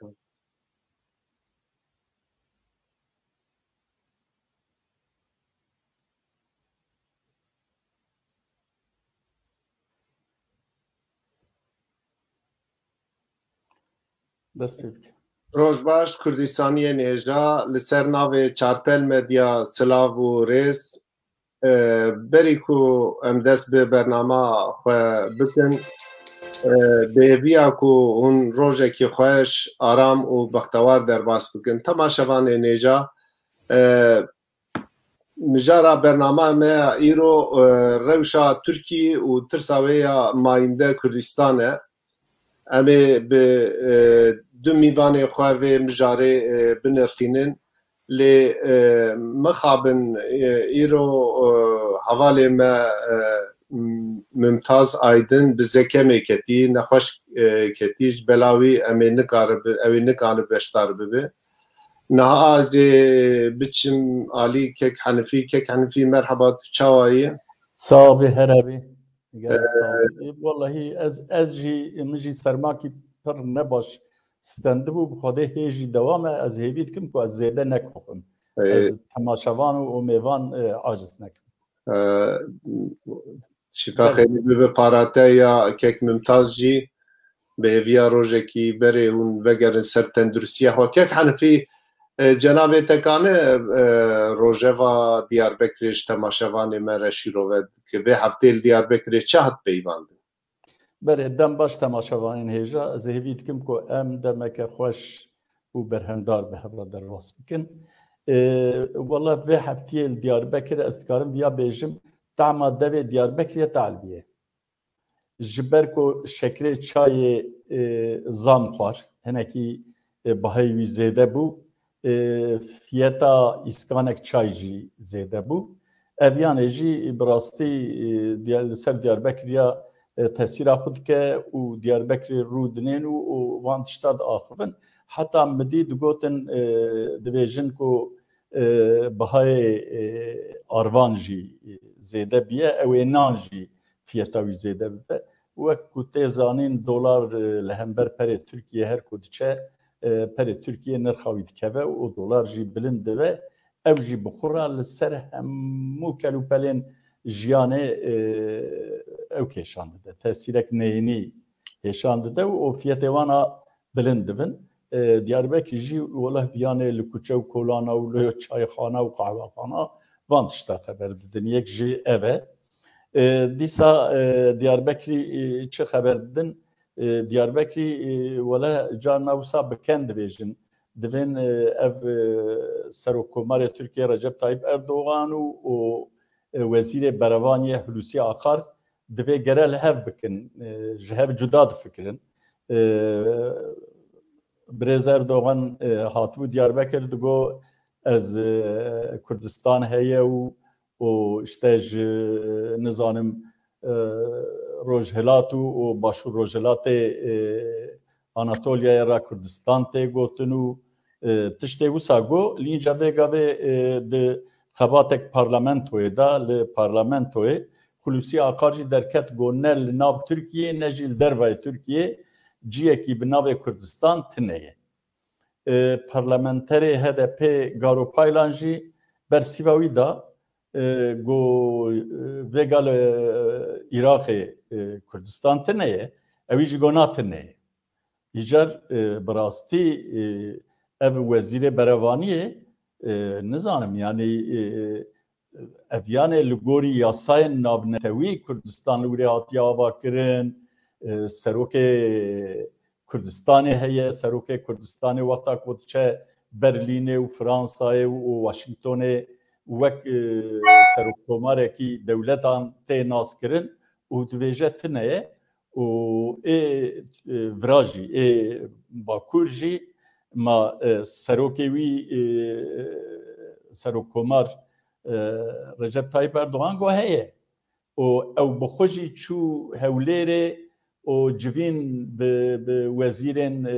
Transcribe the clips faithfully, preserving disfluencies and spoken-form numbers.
bikin. Dest pê bike. Roj baş, Kurdistaniyên hêja, li ser navê Çarpel Medya silav û rêz. E, berî ku em dest bi bernama xwe bikin, e, bi hêviya ku hûn rojekî xweş, aram û bextewar derbas bikin. Temaşevanên hêja, e, mijara bernama me ya îro, e, rewşa Tirkî û tirsa wê ya mayînde Kurdistan e. Em ê bi, e, du mîvanê xwe vê mijarê, e, binirxînin. Lê, e, mixabin, e, îro, e, hevalê me, e, M-, Mimtaz Aydin bi zekemê ketî, nexweş, e, ketî, ji bela wî em ê nikaribi-, ew ê nikane beşdar bibe. Niha ez ê biçim alî Kek Henifî. Kek Henifî, merheba, tu çawa yî? Sax bî, her hebî. Gelek sax bî. Ee, Wellahî ez, ez jî, min jî sermakî pir nebaş stendibû, bi Xwedê hê jî dewam e, ez hêvî dikim ku ez zêde nekoxim. Ee, Ez temaşevan û, û mêvan, e, aciz nekim. Ee, Şifa Belê. Xêrî bibe, parate ya Kek Mimtaz jî bi hêviya rojekî berê hûn vegerin ser tenduristiya xwe. Kek Henifî, e, cenabê te kane, e, rojeva Diyarbekirê ji temaşevanê me re şîrove dike. Vê heftê li Diyarbekirê çi hat peyvandin? Belê, dem baş temaşevanên hêja. Ez ê hêvî dikim ku em demeke xweş û berhemdar bi hev re derbas bikin. E, wela vê heftiyê li Diyarbekirê ez dikarim viya bêjim, tema devê Diyarbekirê tal bûye. Ji ber ku şekerê çayê, e, zam xwar, hinekî, e, bahayê wî zêde bû, e, fiyeta îskanek çay jî zêde bû. Ev yanê jî bi rastî, e, diya-, li ser Diyarbekir ya, e, tesîra xwe dike û Diyarbekirê rû dinên û, û van tişta diaxivin. Heta midî digotin, e, dibêjin ku, e, bahayê, e, arvan jî, e, zêde bûye, ew ê nan jî fiyeta wî zêde bibe. Wek ku tê zanîn, dolar, e, li hember perê Tirkiye her ku diçe, e, perê Tirkiye nirxa wî dikeve û dolar jî bilind dibe. Ew jî bi xwe re li ser hemû kelûpelên jiyanê, e, ew kêşan dide. Tesîrek neyînî hêşan dide û fiyetê wan a bilind dibin. E, Diyarbekir jî wela viyanê li kuçe û kolana û li çayxana û qehwexana van tişta xeber didin. Yek jî ev e. E, dîsa, e, Diyarbekirî, e, çi xeber didin? E, Diyarbekirî, e, wele carna wisa bi ken dibêjin. Divên, e, ev, e, Serokkomarê Tirkiye Recep Tayyip Erdogan û, û, e, Wezîrê Berevaniyê Hulusi Akar divê gere li hev bikin, e, ji hev cuda difikirin. E, Birêz Erdogan, e, hatibû Diyarbekir, digo, ez, e, Kurdistan heye û, û işte ji, nizanim, e, Rojhilat û, û Başûr Rojhilatê, e, Anatoliya ra Kurdistan tê gotin û, e, tiştê wisa got. Li înca vê gavê, e, di xebatek parlamentoyê de, li parlamentoyê Hulusi Akar jî derket, got, ne li nav Tirkiyê ne jî li dervayê Tirkiyê ciyekî bi navê Kurdistan tune ye. E, parlamenterê H D P Garo Paylan jî bersîva wî da, e, got, e, vêga li, e, Iraqê, e, Kurdistan tune ye, ewî jî got na tune ye. Îcar, e, bi rastî, e, ev wezîrê berevaniyê, e, nizanim, yanî, e, ev yanê li gorî yasayên navnetewî Kurdistan li wirê hatiye avakirin, e, serokê Kurdistanê heye, serokê Kurdistanê wexta ku diçe Berlînê û Fransayê û, û Washingtonê wek, e, serokkomarekî dewletan tê naskirin û dibêje tune ye. Û ê, e, vira jî, ê Bakur jî ma, e, serokê wî, e, serokkomar, e, Recep Tayyip Erdogan got heye. Û ew bi xwe jî çû Hewlêrê û civîn bi, bi wezîrên, e,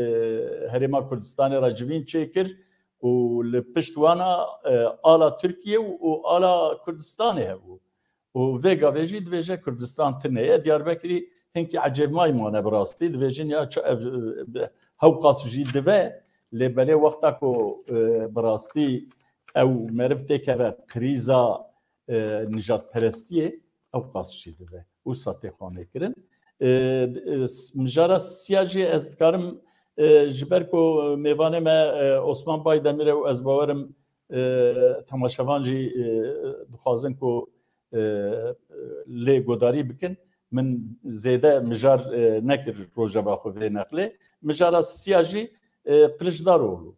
Herêma Kurdistanê re civîn çêkir û li pişt wana, e, ala Tirkiye û, û ala Kurdistanê hebû. Û vê gavê jî dibêje Kurdistan tune ye. Diyarbekirî hinkî ecêbmayî mane bi rastî. Dibêjin ya çi ev, e, hewqas jî dive, lê belê wexta ku, e, bi rastî ew meriv têkeve krîza, e, nijadperestiyê, ewqas jî dive. Wisa tê xwanê kirin. E, e, s-, mijara siya jî ez dikarim, e, ji ber ku mêvanê me, e, Osman Baydemir e û ez bawerim, e, temaşevan jî, e, dixwazin ku, e, lê godarî bikin. Min zêde mijar, e, nekir rojeva xwe vê neqlê. Mijara siya jî, e, Kiliçdaroglu.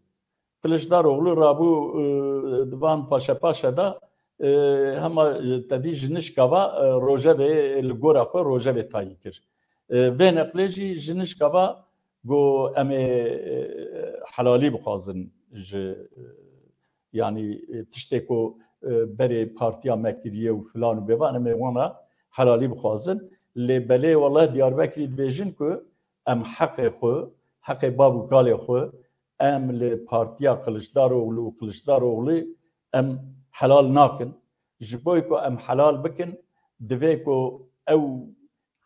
Kiliçdaroglu rabû, e, di van paşe paşe de, e, hema te dî ji nişka va, e, rojevê li gora xwe rojevê tayîn kir. E, vê neqlê jî ji nişka va got, em ê, e, helalî bixwazin ji, e, yanî, e, tiştê ku, e, berê partiya me kiriye û filan û bêvan, em ê wana helalî bixwazin. Lê belê wele Diyarbekirî dibêjin ku em heqê xwe, heqê bav û kalê xwe, em li partiya Kiliçdaroglu û Kiliçdaroglu em helal nakin. Ji bo ku em helal bikin, divê ku ew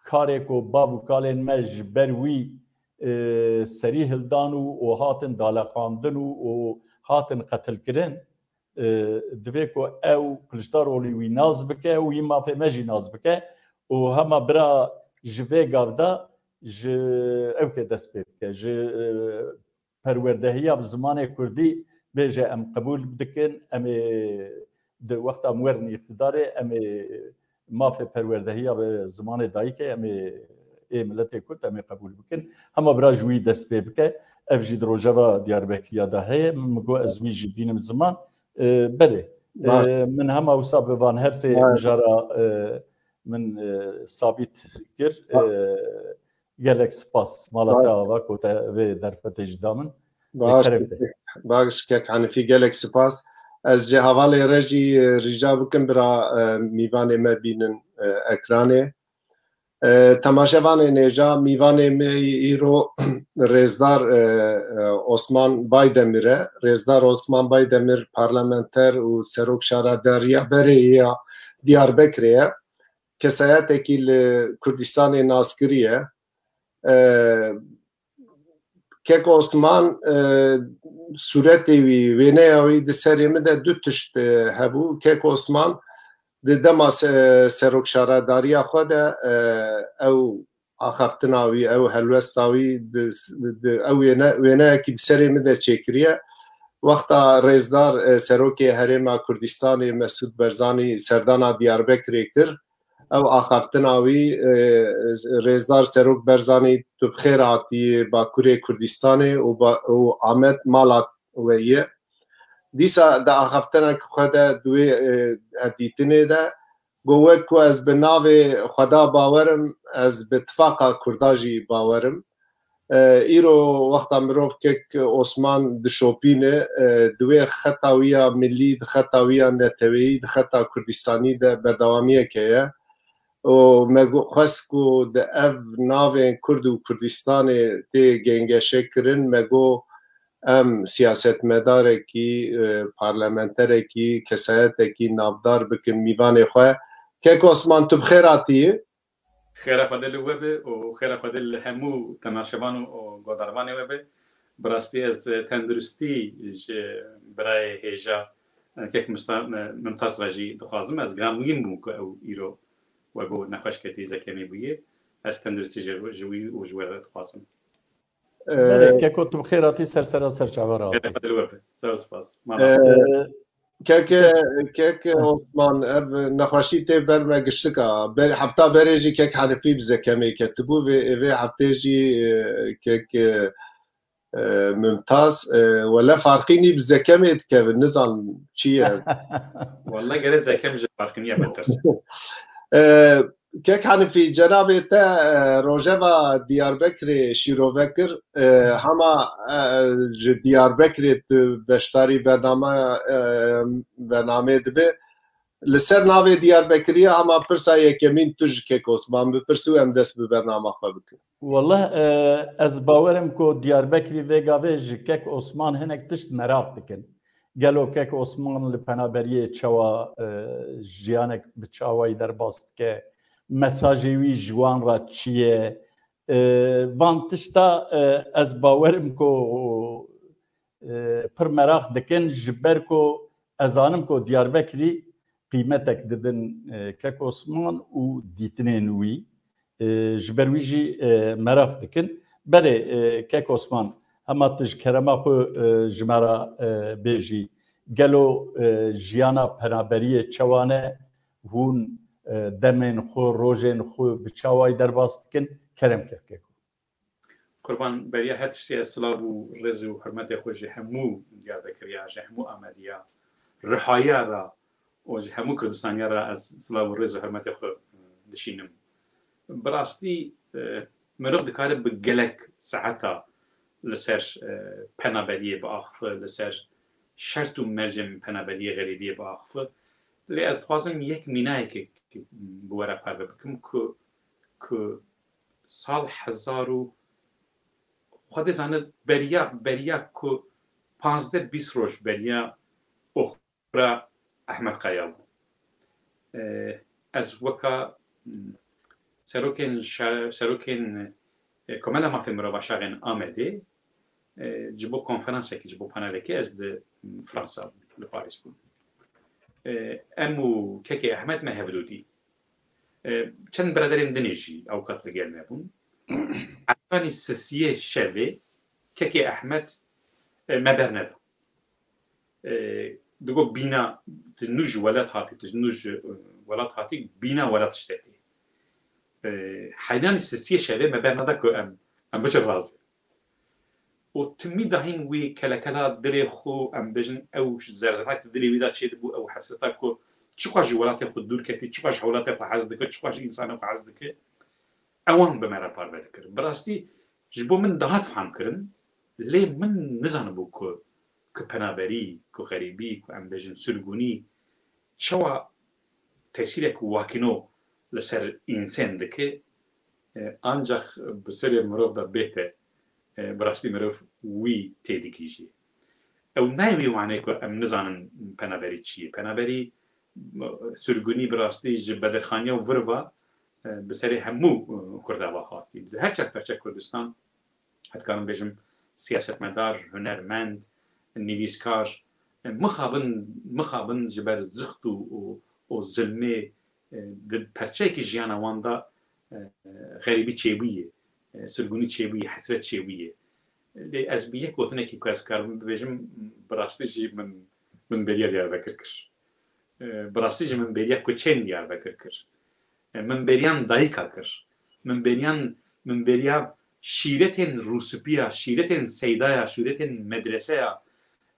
karê ku bav û kalên me ji ber wî, e, serî hildan û, û hatin daleqandin û, û hatin qetilkirin, e, divê ku ew Kiliçdaroglu wî nas bike û wî mafê me jî nas bike û hema bira ji vê gav de ji ewkê dest pê bike. Ji, e, perwerdehiya bi zimanê kurdî bêje em qebûl dikin, em ê di wexta em werin îqtidarê, em ê mafê perwerdehiya bi zimanê dayikê, em ê ê miletê kurd, em ê qebûl bikin. Hema bira ji wî dest pê bike. Ev jî di rojeva Diyarbekiriya de heye. Min got ez wî jî bînim ziman. E, belê. E, Baş. Min hema wisa bi van her sê Baş. Mijara, e, min, e, sabît kir. E, gelek spas. Mala Baş. Te ava ku te vê derfetê jî da min. Baş, Kerem te. Baş kek Hanifî, gelek spas. Ez ji hevalê re jî, e, rica bikim bira, e, mîvanê me bînin, e, ekranê. E, temaşevanên hêja, mîvanê me îro rêzdar, e, e, Osman Baydemir e. Rêzdar Osman Baydemir parlamenter û serok şaredariya berê ya Diyarbekirê ye. Kesayetekî li Kurdistanê naskirî ye. E, Kek Osman, e, sûretê wî, wêneya wî di serê min de du tişt, e, hebû. Kek Osman di dema se-, serokşaredariya xwe de, e, ew axaftina wî, ew helwesta wî di, di, ew wêne-, wêneyekî di serê min de çêkiriye. Wexta rêzdar, e, serokê Herêma Kurdistanê Mesûd Barzanî serdana Diyarbekirê kir, ew axaftina wî, e, rêzdar Serok Barzanî, tu bi xêr hatî Bakurê Kurdistanê û ba-, û Amed mala we ye. Dîsa di axaftinek xwe de di wê, e, hevdîtinê de got, wek ku ez bi navê Xweda bawer im, ez bi tifaqa Kurda jî bawer im. E, îro wexta mirov kek Osman dişopîne, e, di wê xeta wî ya milî, di xeta wî ya neteweyî, di xeta Kurdistanî de berdewamiyeke ye. Û me gu-, xwest ku di ev navên Kurd û Kurdistanê tê gengeşe kirin, me got em siyasetmedarekî, e, parlamenterekî, kesayetekî navdar bikin mîvanê xwe. Kek Osman, tu bi xêr hatiyî. Xêra Xwedê li we be û xêra Xwedê li hemû temaşevan û, û godarvanê we be. Bi rastî ez, e, tenduristî ji birayê hêja, e, kek Mista-, e, Mimtaz re jî dixwazim. Ez giran mugîn bûm ku ew îro we bo nexweş ketî, zekemî bûye. Ez tenduristî ji, ji wî û ji we re dixwazim. Belê, Ee, keko tu bi xêr hatî ser sera ser çava re hatî. Xêr hatî li we be. Zor spas. Mala. Ee, keke, keke Osman, ev nexweşî tê ber me giştika. Ber, hefta berê jî kek Hanifî bi zekemê ketibû. Vê, vê heftê jî, e, kek, e, e, Mümtaz, e, wele farqî nî bi zekemê dikevin. Nizan çi ye. Wele gere zekem ji farqî niye betir. E, Kek Hanifî, cenabê te, e, rojeva Diyarbekirê şîrove kir, e, hema, e, ji Diyarbekirê tu beşdarî bername, e, bernameyê dibe. Li ser navê Diyarbekiriya hema pirsa yekemîn tu ji Kek Osman bipirse û em dest bi bernama xwe bikin. Wele, e, ez bawerim ku Diyarbekirî vê gavê ji Kek Osman hinek tişt meraq dikin. Gelo Kek Osman li penaberiyê çawa, e, jiyanek bi çawayî derbas dike? Mesajê wî ji wan re çi ye? E, van tişta, e, ez bawerim ku, e, pir meraq dikin, ji ber ku ez zanim ku Diyarbekirî qîmetek didin, e, Kek Osman û dîtinên wî. E, ji ber wî jî, e, meraq dikin. Belê, e, Kek Osman, hema tu ji kerema xwe, e, ji me re, e, bêjî, gelo, e, jiyana penaberiyê çawa ne? Hûn, e, demên xwe, rojên xwe bi çawayî derbas dikin? Kerem ke, Keko. Qurban, beriya her tiştî ez silav û rêz û hurmetê xwe ji hemû Diyarbekiriya, ji hemû Amediya, Rihayiya re û ji hemû Kurdistaniya re ez silav û rêz û hurmetê xwe, e, dişînim. Bi rastî, e, mirov dikare bi gelek saeta li ser, e, penaberiyê biaxife, li ser şert û mercên penaberiyê, xerîbiyê biaxife. Lê ez dixwazim yek mînayekê bi we re parve bikim ku, ku sal hezar û, Xwedê zane, beriya, beriya ku panzdeh bîst roj beriya oxira Ehmed Kaya bû. E, ez weka, m, serokên şa-, serokên, e, Komela Mafê Mirova Şaxên Amedê, e, ji bo konferansekî, ji bo panelekê ez li, m, Fransa bûm, li Parîs bûm. E, em û Kekê Ehmed me hevdû dî. E, çend biraderên din ê jî ewqat li gel me bûn. Erkanî sisiyê şevê Kekê Ehmed, e, me berneda. E, digot bîna tu nû ji welat hatî, tu nû ji, e, welat hatî, bîna welat ştetî. E, heyranî sisiyê şevê me berneda ku em, em biçin razê. Û timî dahîn wî kelekela dilê xwe, em bêjin, ew zerzerak di dilê wî de çêdibû, ew hesreta ku çiqas ji welatê xwe dûr ketî, çiqas ji hewlatê xwe hez dike, çiqas ji însanê xwe hez dike, ewan bi me re parve dikir. Bi rastî ji bo min dihat fehmkirin, lê min nizanibû ku, ku penaberî, ku xerîbî, ku em bêjin sirgûnî, çawa tesîrek wakîno li ser însan dike, e, ancax bi serê mirov de bête, e, bi rastî mirov wî têdigihîjê. Ew nayê wî wanê ku em nizanin penaberî çi ye. Penaberî, e, sirgûnî bi rastî ji bedirxaniya û vir ve, e, bi serê hemû, e, Kurda ve hatî. Li her çar perçe Kurdistan, ez dikarim bêjim, siyasetmedar, hunermend, nivîskar, e, mixabin, mixabin ji ber zixt û, û, û zilmê, e, di perçeyekî jiyana wan de, e, xerîbî çêbûye, e, sirgûnî çêbûye, hesret çêbûye. Lê ez bi yek gotinekî ku ez karim bibêjim, bi rastî jî min, min bêriya Diyarbekir kir. E, bi rastî jî min bêriya kuçeyên Diyarbekir kir. E, min bêriyan dayika kir. Min bêriyan, min bêriya şîretên rûsipiya, şîretên seydaya, şîretên medreseya.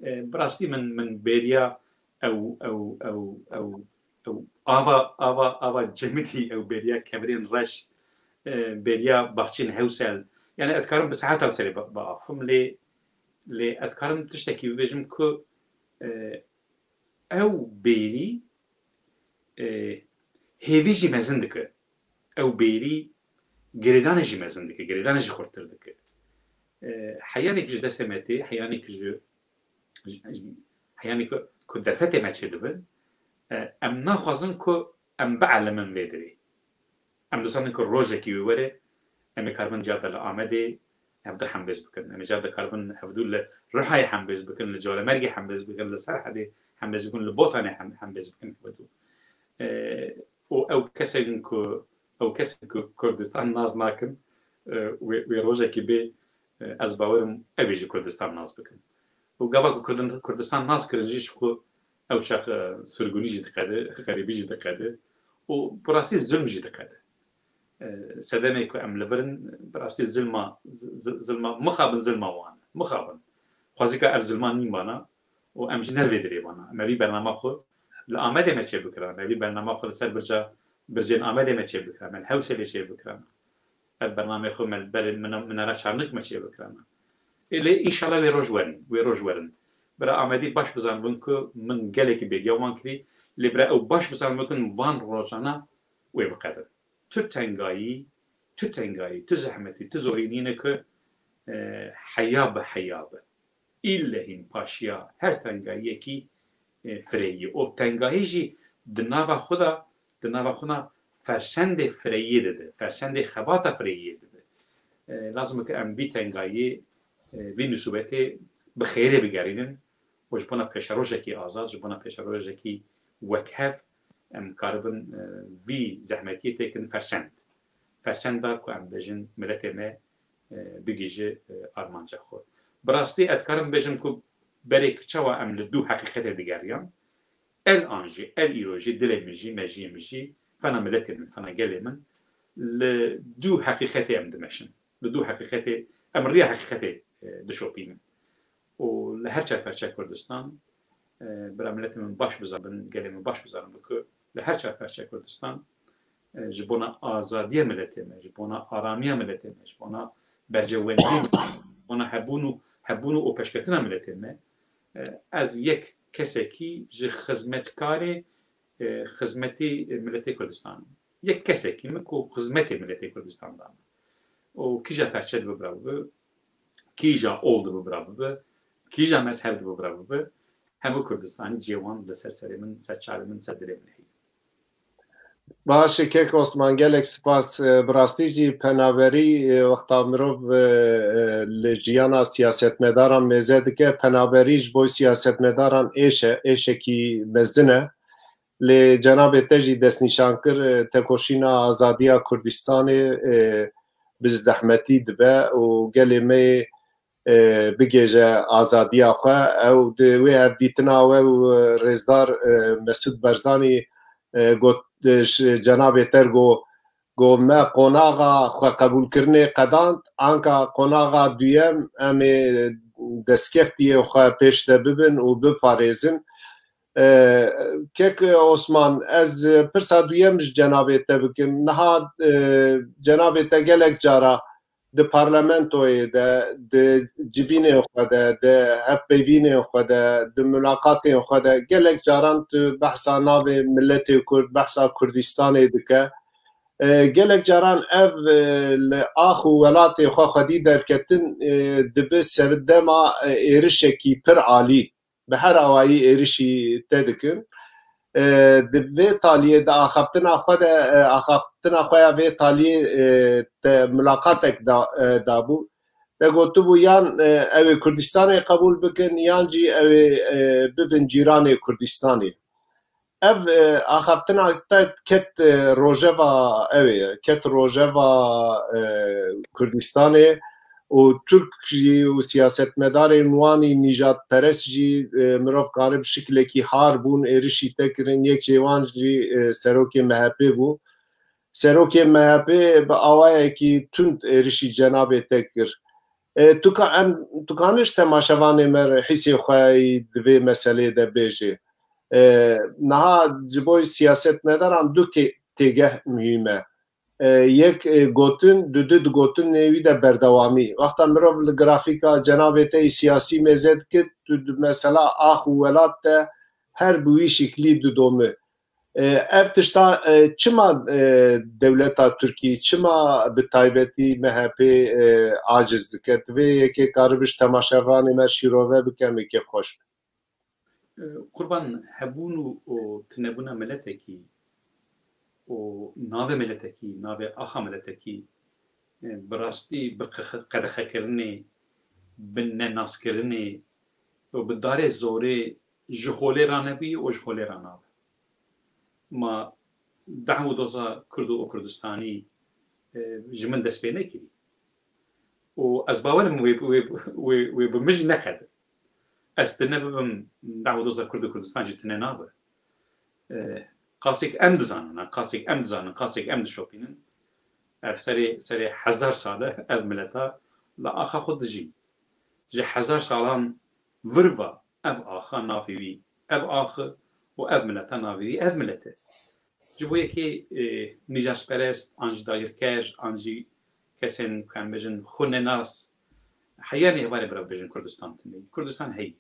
E, bi rastî min, min bêriya ew, ew, ew, ew, ew ava, ava, ava cemidî, ew bêriya kevirên reş, e, bêriya baxçên hewsel. Yani ez dikarim bi saetan serê bi-, biaxifim, lê, lê ez dikarim tiştekî bibêjim ku, e, ew bêrî, e, hêvî jî mezin dike. Ew bêrî girêdanê jî mezin dike, girêdanê jî xurttir dike. E, heyanê ku ji destê me tê, heyanê ku ji, ji, heyanê ku, ku derfetê me çêdibin, e, em naxwazin ku em bielimin vê dirê. Em dizanin ku rojekî wê were, em ê karibin carde li Amedê hevdu hembêz bikin. Em ê carde karibin hevdu li Rihayê hembêz bikin, li Colemêrgê hembêz bikin, li Serhedê hembêz bikin, li Botanê hem-, hembêz bikin hevdu. E, û ew kesên ku, ew kesên ku Kurdistan nas nakin, e, wê, wê rojekî bê, e, ez bawerim ew ê jî Kurdistan nas bikin. Û gava ku Kurdin-, Kurdistan nas kirin jî ji xwe ew çax, e, sirgûnî jî diqede, xerîbî jî diqede û bi rastî zulm jî diqede. E, sedemê ku em li vir in, bi rastî zilma, zi-, zi-, zilma, mixabin zilma wan e, mixabin. Xwezîka ev zilma nîn bana û em jî ne li vê dirê bana. Em evî bernama xwe li Amedê me çêbikira, em evî bernama xwe li ser birca, bircên Amedê me çêbikira, me li Hewselê çêbikira. Ev bernameyê xwe me li ber Mina-, Minara Çarnik me çêbikirana. Ê, lê înşallah wê roj werin, wê roj werin. Bira Amedî baş bizanibin ku min gelekî bêriya wan kirî, lê bira ew baş bizanibin ku van rojana wê biqedin. Tu tengayî, tu tengayî, tu zehmetî, tu zorî nîne ku, e, heya be, heya be. Îlle hîn paşiya her tengayiyekî, e, fireyî ye. Û tengayî jî di nava xwe de, di nava xwe de fersendê fireyiyê dide, fersendê xebata fireyiyê dide. E, lazim e ku em vî tengayî, e, vî nisûbetê bi xêrê bigerînin û ji bona pêşerojekî azad, ji bona pêşerojekî wekhev em karibin, e, vî zehmetiyê têkin fersend. Fersend dar ku em bêjin miletê me, e, bigihîje, e, armanca xwe. Bi rastî ez dikarim bêjim ku berê çawa em li dû heqîqetê digeriyan, el an jî, el îro jî dilê min jî, mejiyê min jî, fena miletê min, fena gelê min, li dû heqîqetê em dimeşin. Li dû heqîqetê, em riya heqîqetê, e, dişopînin. Û li her çar perçe Kurdistan, e, bira miletê min baş bizanibin, gelê min baş bizanibin ku li her çar perçe Kurdistan, e, ji bona azadiya miletê me, ji bona aramiya miletê me, ji bona berjewendiyê me, ji bona hebûn û, hebûn û pêşketina miletê me, e, ez yek kesekî ji xizmetkarê, e, xizmetî miletê Kurdistan im. Yek kesekî min ku xizmetê miletê Kurdistan dame. Û kîja perçe dibe bira bibe, kîja ol dibe bira bibe, kîja mezheb dibe bira bibe, hemû Kurdistanî cihê wan li ser serê min, ser çavê min, ser dilê min heye. Baş e, kek Osman, gelek spas. E, bi rastî jî penaberî, e, wexta mirov, e, e, li jiyana siyasetmedaran mêze dike, penaberî ji bo siyasetmedaran êş e, êşekî mezin e. Lê cenabê te jî destnîşan kir, e, tekoşîna azadiya Kurdistanê, e, bi zehmetî dibe û gelê me yê, e, bigêje azadiya xwe. Ew di wê hevdîtina we û, e, rêzdar, e, Mesûd Barzanî, e, got, e, ji cenabê te got, got me qonaxa xwe qebûlkirinê qedand, anka qonaxa duyem em ê destkeftiyê xwe pêş de bibin û biparêzin. E, kek Osman, ez pirsa duyem ji cenabê te bikim. Niha, e, cenabê te gelek cara di parlamentoyê de, di civînên xwe de, di hevpeyvînên xwe de, di mulaqatên xwe de gelek caran tu behsa navê miletê Kurd, behsa Kurdistanê dike. E, gelek caran ev, e, li ax û welatê xwe xwedî derketin, e, dibe serdema, e, êrişekî pir alî. Bi her awayî êrişî te dikin. E, di vê taliyê, di axaftina xwe de, e, axaftina xwe ya vê taliyê, e, te mulaqatek da, e, dabû. Te gotibû yan, e, ew ê Kurdistanê qebûl bikin, yan jî ew ê, e, bibin cîranê Kurdistanê. Ev, e, axaftina te ket, e, rojeva ew ê, ket rojeva, e, Kurdistanê û Tirk jî û siyasetmedarên wan î nîjadperest jî, e, mirov kare bi şiklekî har bûn, êrişî te kirin, yek ji wan jî, e, serokê M H P bû. Serokê M H P bi awayekî tund êrişî cenabê te kir. E, tu ka-, em, tu kanî ji temaşevanê me re hîsê xwe yî di vê meselê de bêjê. E, niha ji bo siyasetmedaran du kê-, têgeh muhîm e. E, yek, e, gotin, dudu di gotinê wî de berdewamî. Wexta mirov li grafîka cenabê te yî siyasî mêze dike, tu di mesela ax û welat de her bi wî şiklî didome. E, ev tişta, e, çima, e, dewleta Tirkî, çima bi taybetî M H P, e, aciz dike? Divê yekê karibe ji temaşevanê me şîrove bike, me kêfxweş be. E, Qurban, hebûn û, û tunebûna miletekî û navê miletekî, navê axa miletekî, e, bi rastî bi qexe-, qedexekirinê, bi nenaskirinê û bi darê zorê ji holê ranebûye û ji holê ranabe. Ma dehw û doza Kurd û Kurdistanî, e, ji min dest pê nekirî. Û ez bawer im wê, wê, wê, wê bi min jî neqede. Ez tune bibim, dehw û doza Kurd û Kurdistan jî tune nabe. E, qasêk em dizanin, qasêk em dizanin, qasêk em dişopînin. Ev serê, serê hezar sal e ev mileta li axa xwe dijî. Ji hezar salan vir ve ev axa navê wî ev ax e û ev mileta navê wî ev milet e. Ji bo yekê, e, nîjasperest, an jî dagirker, an jî kesên, ku em bêjin, xwenenas, heyanê hevalê bira bêjin Kurdistan tune ye. Kurdistan heye.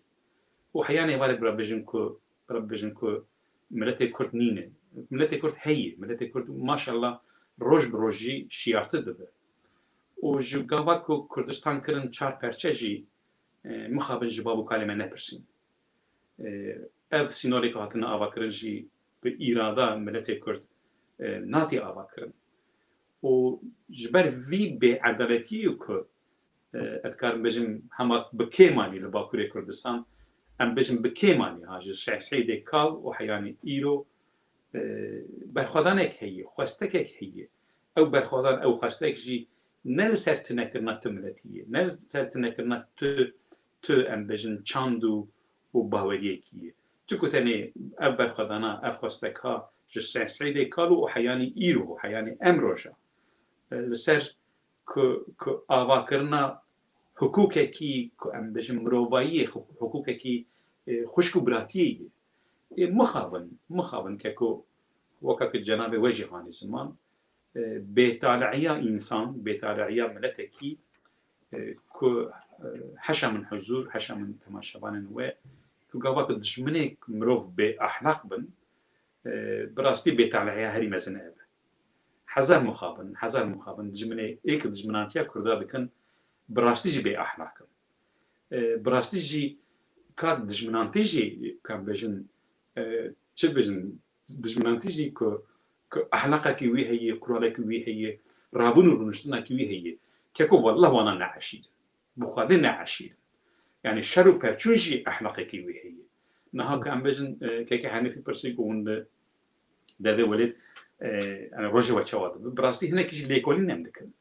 Û heyanê hevalê bira bêjin ku, bira bêjin ku miletê Kurd nîne. Miletê Kurd heye. Miletê Kurd, maşallah, roj bi roj jî şiyartir dibe. Û ji gava ku Kurdistan kirin çar perçe jî, e, mixabin ji bav û kalê me nepirsîn. E, ev sînorê ku hatine avakirin jî bi îrada miletê Kurd, e, nate avakirin. û ji ber vî bêedaletiyê ku, e, ez dikarim bêjim hema bi kêmanî li Bakurê Kurdistan, em bêjin bi kêmanî ha ji Şeh Seîdê kal û heyanî îro, e, berxwedanek heye, xwestekek heye. Ew berxwedan, ew xwestek jî ne li ser tunekirina tu miletî ye, ne li ser tunekirina tu, tu em bêjin çand û, û baweriyekî ye. Tu ku tenê ev berxwedana, ev xwesteka ji Şeh Seîdê kal û heyanî îro, heyanî emro jî, e, li ser ku, ku avakirina hiqûqekî, ku em bêjin mirovayî ye, hiqû-, hiqûqekî, e, xwişk û biratiyê ye. Ê, mixabin, mixabin keko, weka ku cenabê we jî hanî ziman, e, bêtaliya însan, bêtaliya miletekî, e, ku, e, heşa min huzûr, heşa min temaşevanên we, ku gava ku dijminê mirov bêehlaq bin, e, bi rastî bêtaliya herî mezin ev e. Hezar mixabin, hezar mixabin, dijminê, ê ku dijminantiya Kurda dikin, bi rastî jî bêehlaq in. E, bi rastî jî ka dijminantî jî, ka bêjin, e, çi bêjin, dijminantî jî ku, ku ehlaqekî wî heye, kuralekî wî heye, rabûn û rûniştinekî wî heye. Keko, wallah wana ne eşîr in. Bi Xwedê ne eşîr in. Yani şer û pevçûn jî ehlaqekî wî heye. Niha ku em bêjin, e, keke Henîfî pirsî ku hûn li devê welêt, e, yani rojê we çawa dibe? Bi rastî hinekî jî lêkolîn em dikin.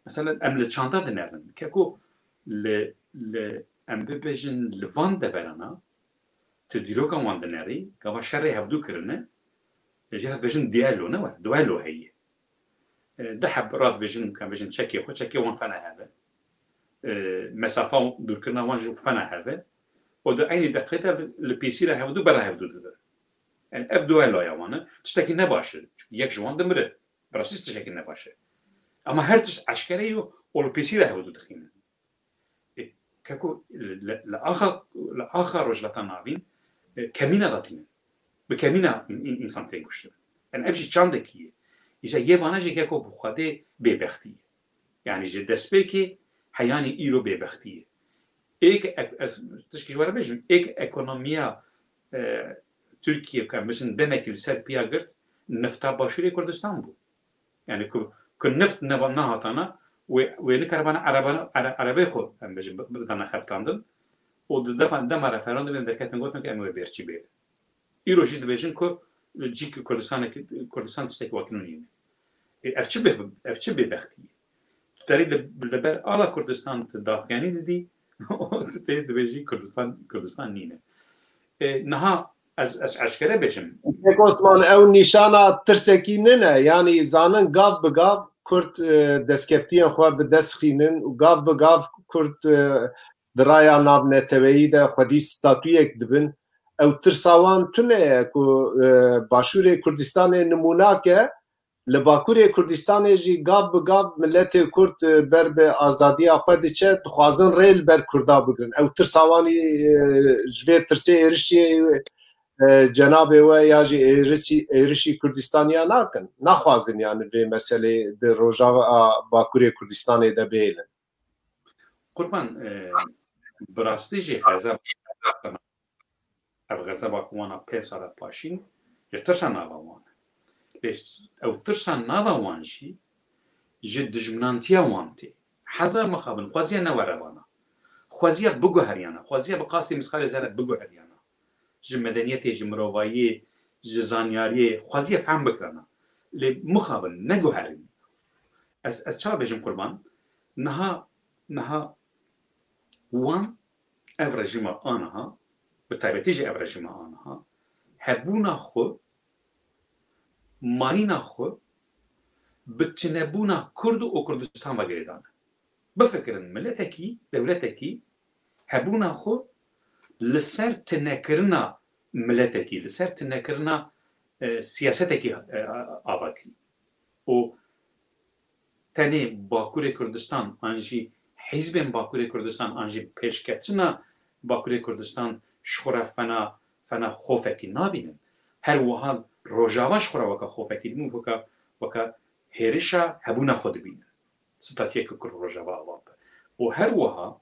Mesela em li çanda dinerin. Keko li, li, em bibêjin li van deverana, tu dîroka wan dinerî, gava şerê hevdû kirine, e, ji hev bêjin duelo ne we, duelo heye. E, du heb radibêjin, em bêjin çekê xwe, çekê wan fena heve. E, mesafa dûrkirina wan jî fena heve. Û di eynî deqê de li pêsîra hevdû bera hevdû didin. Yani ev dueloya wan e, tiştekî ne baş e. Çünkü yek ji wan dimire. Bi rastî tiştekî ne baş e. Ama her tişt eşkere yo û li pêsîra hevdû dixînin. E, keko, li, li, li axa, li axa Rojhilata Navîn, e, kemîna datînin. Bi kemîna în-, în-, însan tên kuştin. Yani ev jî çandekî ye. Îja yê vana jî keko bi Xwedê bêbextî ye. Yani ji destpêkê heyanî îro bêbextî ye. Êk ek-, ez tişkî ji we re bêjim, êk ekonomiya, e, Tirkiye, ku em bêjin demekî li ser piya girt, nifta Başûrê Kurdistan bû. Yani ku, ku nift neba-, nehatana, wê, wê nikaribana erebana, ere-, erebeyê xwe, em bêjin, bi-, bidana xebitandin. Û di defa, dema referandumê derketin gotin ku em wê bêrçî bêrin. Îro jî dibêjin ku cî ku Kurdistanekî, Kurdistan tiştekî wekî nîne. Ê, ev çi bê-, ev çi bêbextî ye? Tu terî li, li ber ala Kurdistan tu daxuyanî didî, û tu tê dibêjî Kurdistan, Kurdistan nîne. Ê, niha ez, ez eşkere bêjim. Kek Osman, ew nîşana tirsekî nîne. Yanî zanin gav bi gav Kurd, e, destkeftiyên xwe bi dest xînin û gav bi gav Kurd, e, di raya navneteweyî de xwedî statuyek dibin. Ew tirsa wan tune ye ku, e, Başûrê Kurdistanê nimûnak e, li Bakurê Kurdistanê jî gav bi gav miletê Kurd, e, ber bi azadiya xwe diçe, dixwazin rê li ber Kurda bigrin. Ew tirsa wan, e, ji vê tirsê êrişê, e, cenabê we ya jî êrişî, êrişî Kurdistaniya nakin. Naxwazin yani vê meselê di Rojava a Bakurê Kurdistanê de bihêlin. Qurban, e, bi rastî jî xezeb, ev xezeba ku wana pênc sala paşîn, ji tirsa nava wan e. Lê ew tirsa nava wan jî ji dijminantiya wan tê. Hezar mixabin, xweziya ne were vana. Xweziya biguheriyana, xweziya bi qasî misqalê zerre biguheriyana. Ji medeniyetê, ji mirovayiyê, ji zanyariyê, xweziya fehm bikirana. Lê mixabin, neguherin. Ez, ez çawa bêjim Qurban? Niha, niha wan ev rejîma aniha, bi taybetî jî ev rejîma aniha, hebûna xwe, mayîna xwe bi tunebûna Kurd û Kurdistan ve girêdane. Bifikirin, miletekî, dewletekî hebûna xwe li ser tunekirina miletekî, li ser tunekirina, e, siyasetekî, e, ava kirî. Û tenê Bakurê Kurdistan an jî hîzbên Bakurê Kurdistan an jî pêşketina Bakurê Kurdistan ji xwe re fena, fena xofekî nabînin. Her wiha Rojava ji xwe re weke xofekî dibînin, weke, weke hêrişa hebûna xwe dibînin. Statuyeke ku Rojava ava be. Û her wiha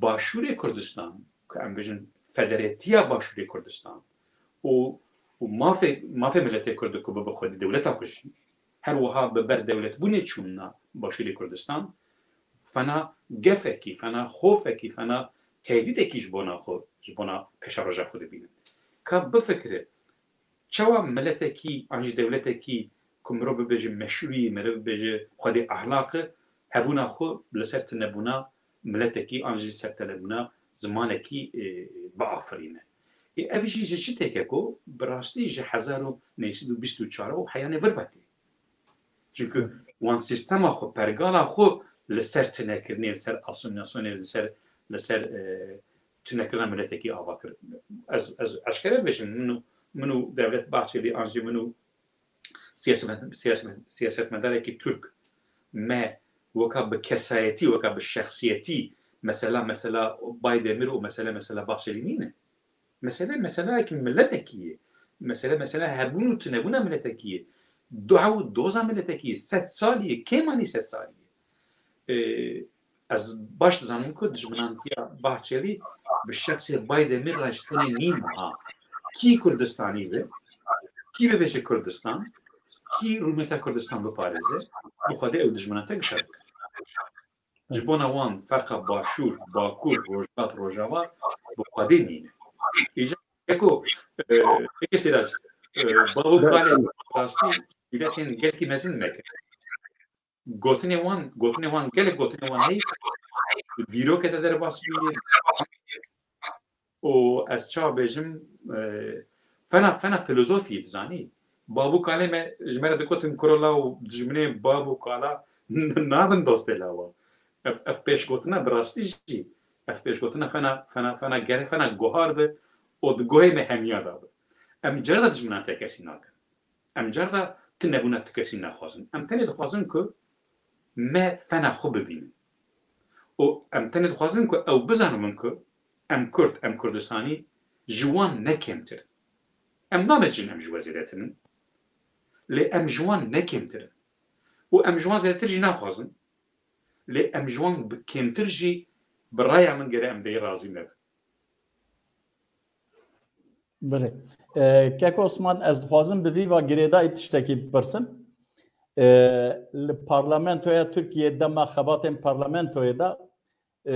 Başûrê Kurdistan, ku em bêjin federatiya Başûrê Kurdistan û, û mafê, mafê miletê Kurd ku bibe xwedî dewleta xwe jî, Her wiha bi ber dewletbûnê çûn na Başûrê Kurdistan, fena gefekî, fena xofekî, fena tehdîdekî ji bona xwe, ji bona pêşeroja xwe dibînin. Ka bifikire, çawa miletekî an jî dewletekî ku mirov bibêje meşrûyî, mirov bibêje xwedî ehlaqî, hebûna xwe li ser tunebûna miletekî an jî ser tunebûna zimanekî, e, biafirîne. Ê, ev jî ji çi têke ku bi rastî ji hezar û neh sed û bîst û çar û heyanê vir ve tê. Çunku wan sîstema xwe, pergala xwe li ser tunekirinê, li ser asîmîlasyonê, li ser, li ser, e, tunekirina miletekî ava kir. Ez, ez eşkere bêjim, min û, min û Devlet Bahçelî an jî min û siyaset-, siyaset-, siyasetmedarekî Tirk me weka bi kesayetî, weka bi şexsiyetî mesela, mesela Baydemir û mesela, mesela Bahçelî nîne. Mesele, meseleyekî miletekî ye. Mesele, mesele hebûn û tunebûna miletekî ye. Dua û doza miletekî ye. Sed salî ye. Kêm anî sed salî ye? Ee, ez baş dizanim ku dijminantiya Bahçelî bi şexsê Baydemir re ji tenê nîne ha. Kî Kurdistanî be, kî bibêje Kurdistan, kî rûmeta Kurdistan biparêze, bi xwedê ew dijminantiya gişa dike. Ji bona wan ferqa Başûr, Bakur, Rojhilat, Rojava bi xwedê nîne. Îcar Eko, e, Eke Sîrac, e, bav û kalê rastî şîretên gelkî mezin me kir. Gotinê wan, gotinê wan, gelek gotinê wan heye, dîrokê de derbas bûye. Û ez çawa bêjim, e, fena, fena filozofî dizanî. Bav û kalê me ji me re digotin, kuro law, dijminê bav û kala nabin dostê lawa. Ev, ev pêşgotina bi rastî jî, ev pêşgotina fena, fena, fena gere, fena guhar bi û di guhê me hemiya da bi. Em cara dijmina te kesî nakin. Em cara tu nebûna tu kesî naxwazin. Em tenê dixwazin ku me fena xwe bibînin. Û em tenê dixwazin ku ew bizanibin ku em Kurd, em Kurdistanî ji wan ne kêmtir in. Em nabêjin em ji we zêdetir in. Lê em ji wan ne kêmtir in. Û em ji wan zêdetir jî naxwazin. Lê em ji wan bi kêmtir jî bi raya min gere em dê razî nebin. Belê. E, Kek Osman, ez dixwazim bi vî va girêdayî tiştekî bipirsim. E, li parlamentoya Tirkiyê, dema xebatên parlamentoyê de, e,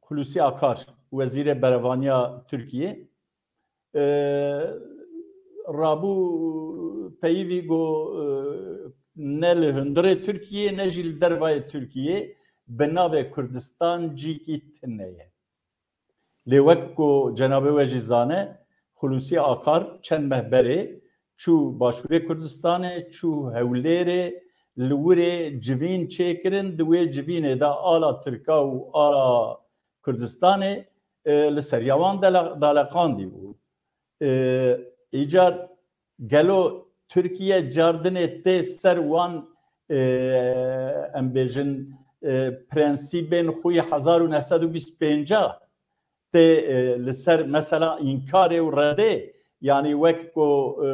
Hulusi Akar, wezîrê berevaniya Tirkiyê, e, rabû peyivî got, e, ne li hundirê Tirkiyê, ne jî li dervayê Tirkiyê bi navê Kurdistan cîkî tune ye. Lê wek ku cenabê we jî zane, Hulusi Akar çend meh berê çû Başûrê Kurdistanê, çû Hewlêrê, li wirê civîn çêkirin, di wê civînê de ala Tirka û ala Kurdistanê, e, li seriya wan dele-, daleqandî bû. E, îcar gelo Tirkiye cardinê tê ser wan, e, em bêjin, e, prensîbên xwe yê hezar û neh sed û bîst pênc a tê, e, li ser mesela înkarê û redê, yanî wek ku, e,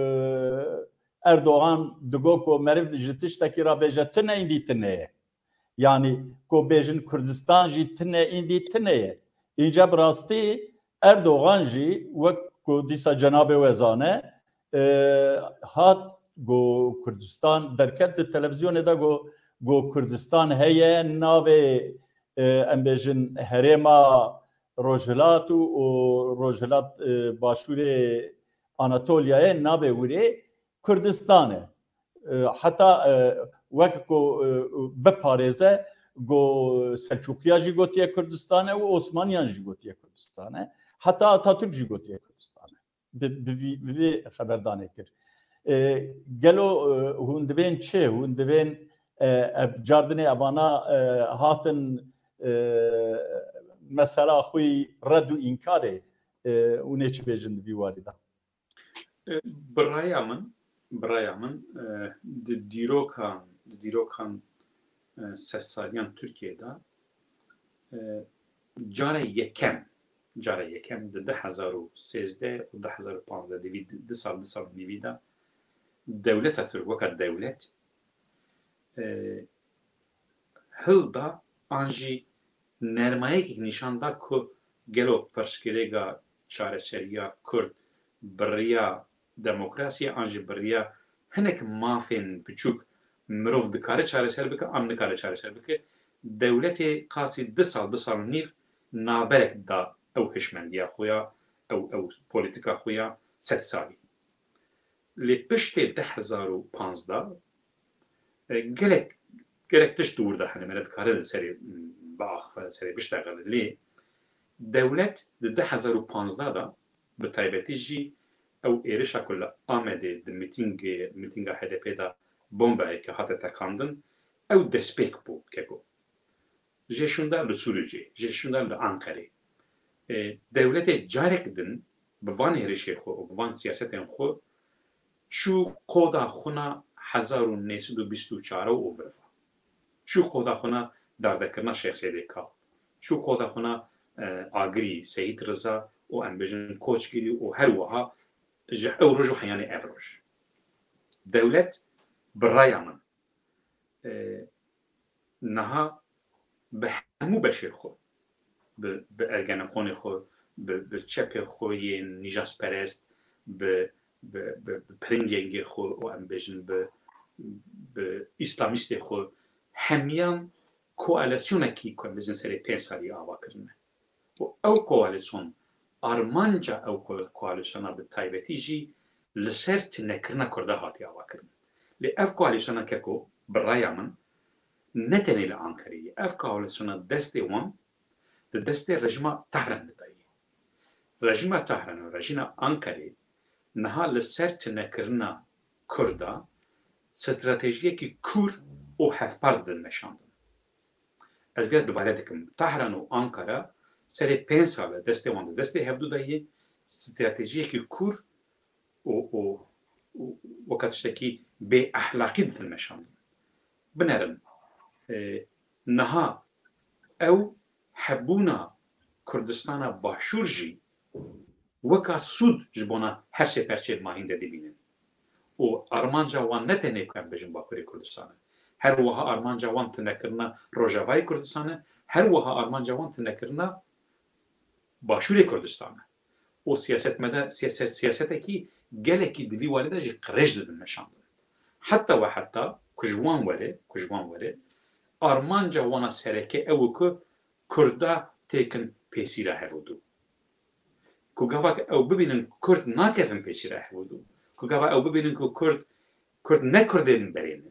Erdogan digo ku meriv ji tiştekî re bêje tune, îndî tune ye. Yanî ku bêjin Kurdistan jî tune, îndî tune ye. Înca bi rastî Erdogan jî wek ku dîsa cenabê we zane, e, hat got Kurdistan, derket di televîzyonê de got, got Kurdistan heye, navê, e, em bêjin herêma Rojhilat û, û Rojhilat, e, Başûrê Anatoliya ye, navê wirê Kurdistan e. E, heta, e, wek ku, e, biparêze, got Selçûkiya jî gotiye Kurdistan e û Osmaniyan jî gotiye Kurdistan e. Heta Atatürk jî gotiye Kurdistan e. Bi, bi vî, bi vî xeberdanê kir. E, gelo, e, hûn divên çi? Hûn divên, e, ev cardinê evana, e, hatin, e, mesela xwe red û înkarê, e, hûn ê çi bêjin di vî warî de? E, bi raya min, bi raya min, e, di dîrokan, di dîrokan, e, sedsaliyan Tirkiyê de, e, cara yekem, cara yekem di du hezar û sêzdeh û du hezar û panzdeh, di vî du sal, du sal û nîvî de dewleta Tirk weka dewlet, e, hilda an jî nermayekek nîşan da ku gelo pirsgirêka çareseriya Kurd bi riya demokrasiyê an jî bi riya hinek mafên biçûk mirov dikare çareser bike an nikare çareser bike. Dewletê qasî du sal, du sal û nîv navberek da ew hişmendiya xwe ya, ew, ew polîtika xwe ya sed salî. Lê piştê du hezar û panzdeh, e, gelek, gelek tişt di wir de hene, me re dikare li serê, mm, biaxife, li serê biştexile. Lê dewlet di du hezar û panzdeh de, bi taybetî jî ew êrişa ku li Amedê di mîtîngê, mîtînga H D P de bombeyeke hate teqandin, ew destpêk bû, keko. Jê şûnda li Sûrûcê, jê şûnda li Anqerê. E, dewletê carek din bi van êrişê xwe û bi van siyasetên xwe çû qoda xwina hezar û neh sed û bîst û çar û vir ve. Çû qoda xwina dardekirina Şêx Seydê Kal. Çû qoda xwina, e, Agirî, Seyîd Riza û em bêjin Koçgirî û her wiha ji ew roj û heyanê ev roj. Dewlet bi raya min, e, niha bi hemû beşê xwe, bi, bi ergeneqonê xwe, bi, bi çepê xwe yên nîjasperest, bi, bi, bi, bi piringengê xwe û em bêjin bi, bi îslamîstê xwe, hemiyan koalîsyonekî ku em bêjin serê pênc salî ava kirine. Û ew koalîsyon, armanca ew ko-, koalîsyona bi taybetî jî li ser tunekirina Kurda hatiye avakirin. Lê ev koalîsyona keko, bi raya min, ne tenê li Ankarê ye. Ev koalîsyona destê wan di destê rejîma Tahran de ye. Rejîma Tahran û rejîma Ankarê niha li ser tunekirina Kurda stratejiyekî kûr û hevpar didin meşandin. Ez vê dubare dikim. Tahran û Ankara serê pênc sal e destê wan di destê hevdû de ye, stratejiyekî kûr û, û, û weka tiştekî bê ehlaqî didin meşandin. Binerin, e, niha ew hebûna Kurdistana Başûr jî weka sûd ji bona her sê perçeyên mehîn de dibînin. Û armanca wan ne tenê ku em bêjin Bakurê Kurdistan e. Her wiha armanca wan tunekirina Rojavayê Kurdistan e, her wiha armanca wan tunekirina Başûrê Kurdistan e. Û siyasetmeda-, siyaset-, siyasetekî gelekî di vî warê de jî qirêj didin meşandin. Heta we heta ku ji wan were, ku ji wan were, armanca wana sereke ew e ku Kurda têkin pêsîra hevûdû. Ku gava ew bibînin Kurd nakevin pêsîra hevûdû. Ku gava ew bibînin ku Kurd, Kurd ne Kurdên berê ne.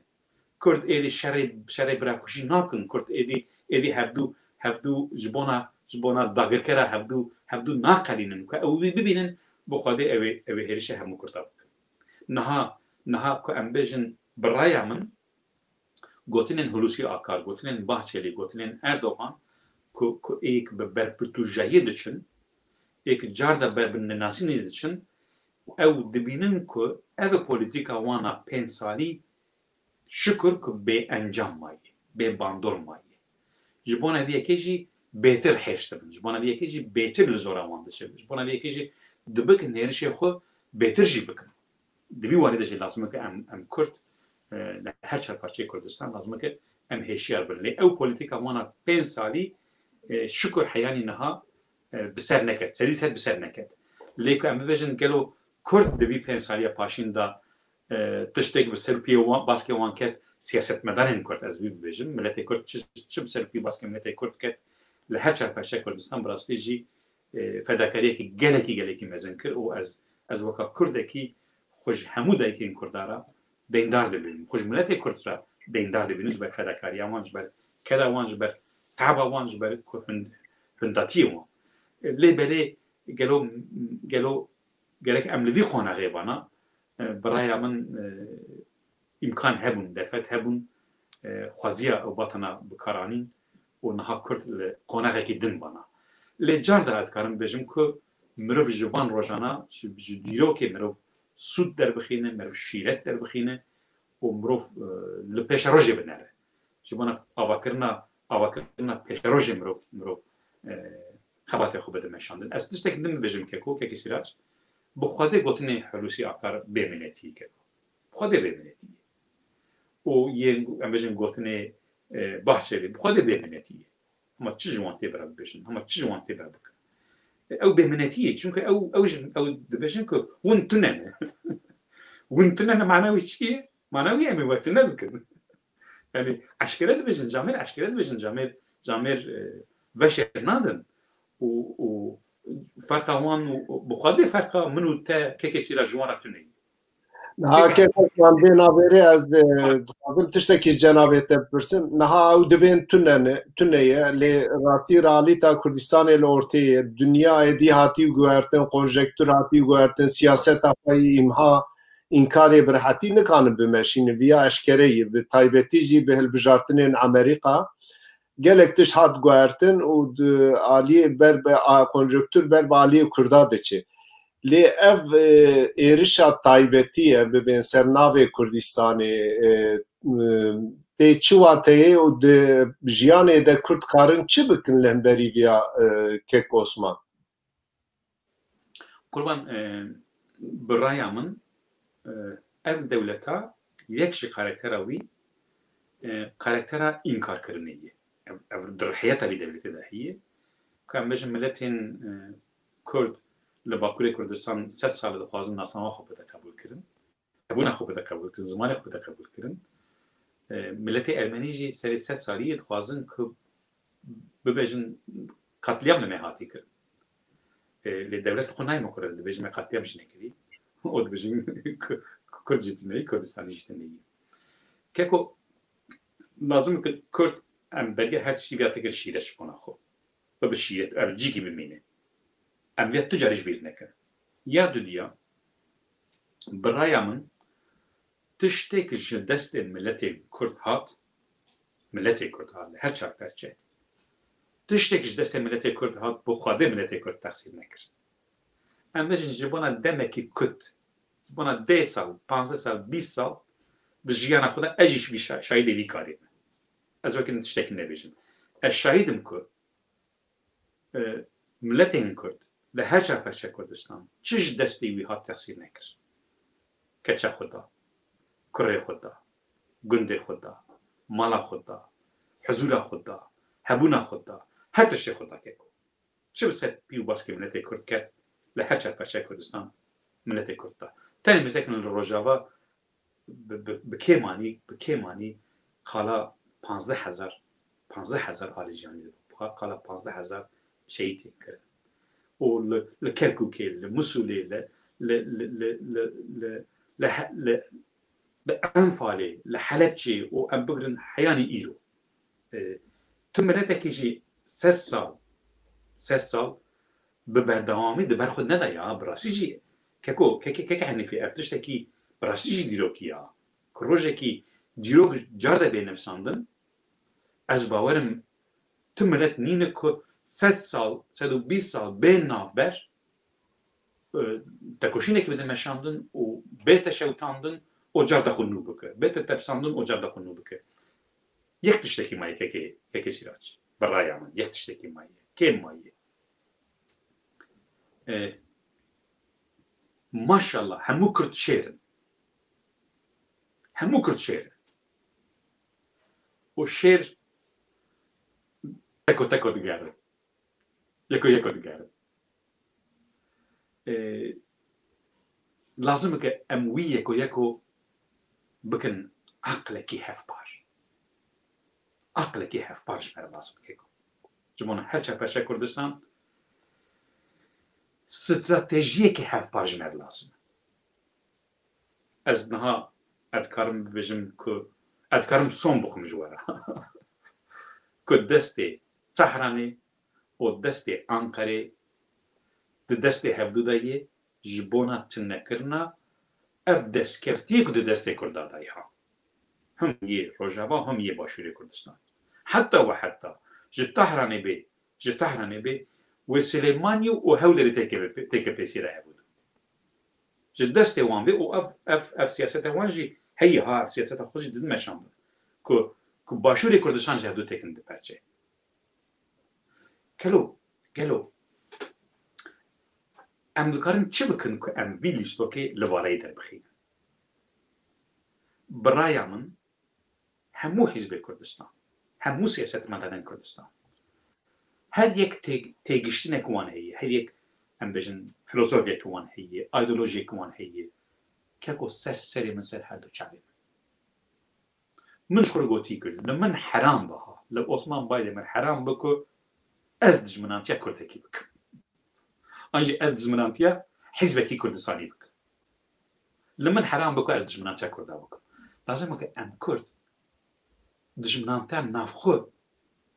Kurd êdî şerê, şerê birakujî nakin. Kurd êdî, êdî hevdû, hevdû ji bona, ji bona dagirkera hevdû, hevdû naqelînin. Ku ew wî bibînin, bi Xwedê ew ê, ew ê hêrişê hemû Kurda bikin. Niha, niha ku em bêjin bi raya min, gotinên Hulusi Akar, gotinên Bahçeli, gotinên Erdogan ku, ku êk bi berpirtûjayî diçin, êk car de ber bi nenasînê diçin, ew dibînin ku ev polîtîka wan a pênc salî şikur ku bê encam maye, bê bandor maye. Ji bona vê yekê jî bêtir hêrs dibin, ji bona vê yekê jî bêtir li zora wan diçe, ji bona vê yekê jî dibikin hêrişê xwe bêtir jî bikin. Di vî warî de jî lazim e ku em, em Kurd, e, li her çar parçeyê Kurdistan lazim e ku em hêşiyar bin. Lê ew polîtîka wana pênc salî, e, şikur heyanî niha, e, bi ser neket, sedî sed bi ser neket. Lê ku em bibêjin gelo Kurd di vî pênc saliya paşîn de, e, tiştek bi ser piyê wan, baskê wan ket, siyasetmedanên Kurd, ez vî bibêjim, miletê Kurd çi, çi bi ser piyê baskê miletê Kurd ket, li her çar parçeya Kurdistan bi rastî jî e, fedakariyekî gelekî, gelekî mezin kir û ez, ez weka Kurdekî xwe ji hemû dayikên Kurda re deyndar dibînim. Xwe ji miletê Kurd re deyndar dibînim ji ber fedakariya wan, ji ber keda wan, ji ber taba wan, ji ber ku hund-, hundatiyê wan. E, lê belê gelo, gelo gerek em li vî qonaxê vana, e, bi raya min, e, îmkan hebûn, derfet hebûn, e, xweziya ew batana bi kar anîn û niha Kurd li qonaxekî din bana. Lê car de ez dikarim bêjim ku mirov ji van rojana, ji, ji dîrokê mirov sûd derbixîne, mirov şîret derbixîne û mirov, e, li pêşerojê binere. Ji bona avakirina, avakirina pêşerojê mirov, mirov, e, xebatê xwe bide meşandin. Ez tiştek din bibêjim keko, kekî Sîrac, bi Xwedê gotinê Hulusi Akar bêminetî keko. Bi Xwedê bêminetî ye. Û yên, em bêjin, gotinê, e, Bahçelî, bi Xwedê bêminetî ye. Hema çi ji wan tê bira bibêjin, hema çi ji wan tê bira bikin. E, ew bêminetî ye, çunku ew, ew ji, ew dibêjin ku hûn tune ne. Hûn tune ne mana wî çi ye? Mana wî em ê we tune bikin. Yani eşkere dibêjin, camêr eşkere dibêjin, camêr, camêr, e, veşêr nadin. Û, û ferqa wan û, û bi xwe dê ferqa min û te kekê Sîra ji wan re tune ye. Niha Keko, kek Osman, bê navêrê ez, e, dixwazim tiştekî ji cenabê te bipirsim. Niha ew dibên tune ne, tune ye, lê rastî realîta Kurdistanê li ortê ye. Dinya êdî hatî guhertin, konjektûr hatî guhertin, siyaseta xwe yî îmha, înkarê bi rehetî nikanin bimeşînin. Viya eşkere ye, bi taybetî jî bi hilbijartinên Amerîka. Gelek tişt hat guhertin û di aliyê ber bi a-, konjonktûr ber bi aliyê Kurda diçe. Lê ev, e, êrişa taybetî ye bibên ser navê Kurdistanê, e, e, tê çi wateyê û di jiyanê de Kurd karin çi bikin li hemberî viya, e, kek Osman? Qurban, e, bi raya min, e, ev dewleta yek ji karaktera wî, e, karaktera înkarkirinê ye. Ev, ev di rihiyeta vî dewletê de heye. Ka em bêjin miletên, e, Kurd li Bakurê Kurdistan sed sal e dixwazin nasnama xwe bide qebûlkirin. Hebûna xwe bide qebûlkirin, zimanê xwe bide qebûlkirin. E, miletê Ermenî jî serê sed salî yê dixwazin ku bibêjin, qatliyam li me hatî kirin. E, lê dewlet li xwe nayê me kure, dibêjin me qatliyam jî nekirî. Û dibêjin ku, ku Kurd jî tune ye, Kurdistanî jî tune ye. Keko, lazim e ku Kurd em berge her tiştî viya tekin şîret ji bona xwe. Bibe şîret, ev cîkî bimîne. Em viya tu carî ji bîr nekin. Ya dudiya, bi raya min, tiştek ji destê miletê Kurd hat, miletê Kurd hat li her çar perçe. Tiştek ji destê miletê Kurd hat, bi xwedê miletê Kurd texsîr nekir. Em bêjin ji bona demekî kut, ji bona deh sal, panzdeh sal, bîst sal, di jiyana xwe de ez jî vî şa-, şahidê vî karê me. Ez wekî tiştekî nebêjim. Ez şahid im ku, e, miletên Kurd li her çar perçe Kurdistan çi ji destê wî hat texsîr nekir. Keça xwe da, kurê xwe da, gundê xwe da, mala xwe da, huzûra xwe da, hebûna xwe da, her tiştê xwe da keko. Çi bi ser pî û baskê miletê Kurd ket, li her çar perçe Kurdistan miletê Kurd da. Tenê bizekin li Rojava bi, bi, bi kêmanî, bi kêmanî qala panzdeh hezar, panzdeh hezar alî jiyanî dibe. Qala panzdeh hezar şehîd tên kirin. Û li, li Kerkûkê, li Misûlê, li, li, li, li, li, li, li, li, li, li Enfalê, li Helebçê û em bigirin heyanî îro. E, tu miletekî jî sed sal, sed sal bi berdewamî di ber xwe neda ya, bi rastî jî keko, keke, keke Henîfî, ev tiştekî bi rastî jî dîrokî ya. Ku rojekî dîrok car de bê nivîsandin, ez bawer im tu milet nîne ku sed sal, sed û bîst sal bê navber, e, tekoşînekî bide meşandin û bête şewitandin û car de xwe nû bike. Bête tepsandin û car de xwe nû bike. Yek tiştekî maye kekê, kekê Sîrac. Bi raya min, yek tiştekî maye. Kêm maye. E, maşallah, hemû Kurd şêr in. Hemû Kurd şêr in. Û şêr teko teko digerin. Yeko yeko digerin. E, lazim e ke em wî yeko yeko bikin aqlekî hevpar. Aqlekî hevpar ji me re lazim e keko. Ji bona her çar perçe Kurdistan stratejiyekî hevpar ji me re lazim e. Ez niha, ez dikarim bibêjim ku, ez dikarim son bixwim ji we re. Ku destê Tehranê û destê Anqerê di destê hevdû de ye, ji bona tunekirina ev destkeftiyê ku di destê Kurda de ye ha. Him yê Rojava, him yê Başûrê Kurdistan. Heta we heta ji Tehranê bê, ji Tehranê bê, wê Silêmaniyê û Hewlêrê têke, têke pêsî re hevû. Ji destê wan bê û ev, ev, ev siyaseta wan jî heye ha, ev siyaseta xwe jî didin meşandin. Ku, ku Başûrê Kurdistan ji hevdû têkin diperçe. Gelo, gelo, em dikarin çi bikin ku em vî lîstokê li valeyê derbixînin? Bi raya min, hemû hizbê Kurdistan, hemû siyasetmedarên Kurdistan, her yek tê-, têgiştinek wan heye, her yek, em bêjin, filozofyek wan heye, ideolojiyek wan heye, keko ser serê min, ser her du çavê min. Min ji xwe re gotî ku li min heram biha, li Osman Baydê min heram bi ku ez dijminantiya Kurdekî bikim. An jî ez dijminantiya hizbekî Kurdistanî bikim. Li min heram bi ku ez dijminantiya Kurda bikim. Lazim e ku em Kurd dijminantiya navxwe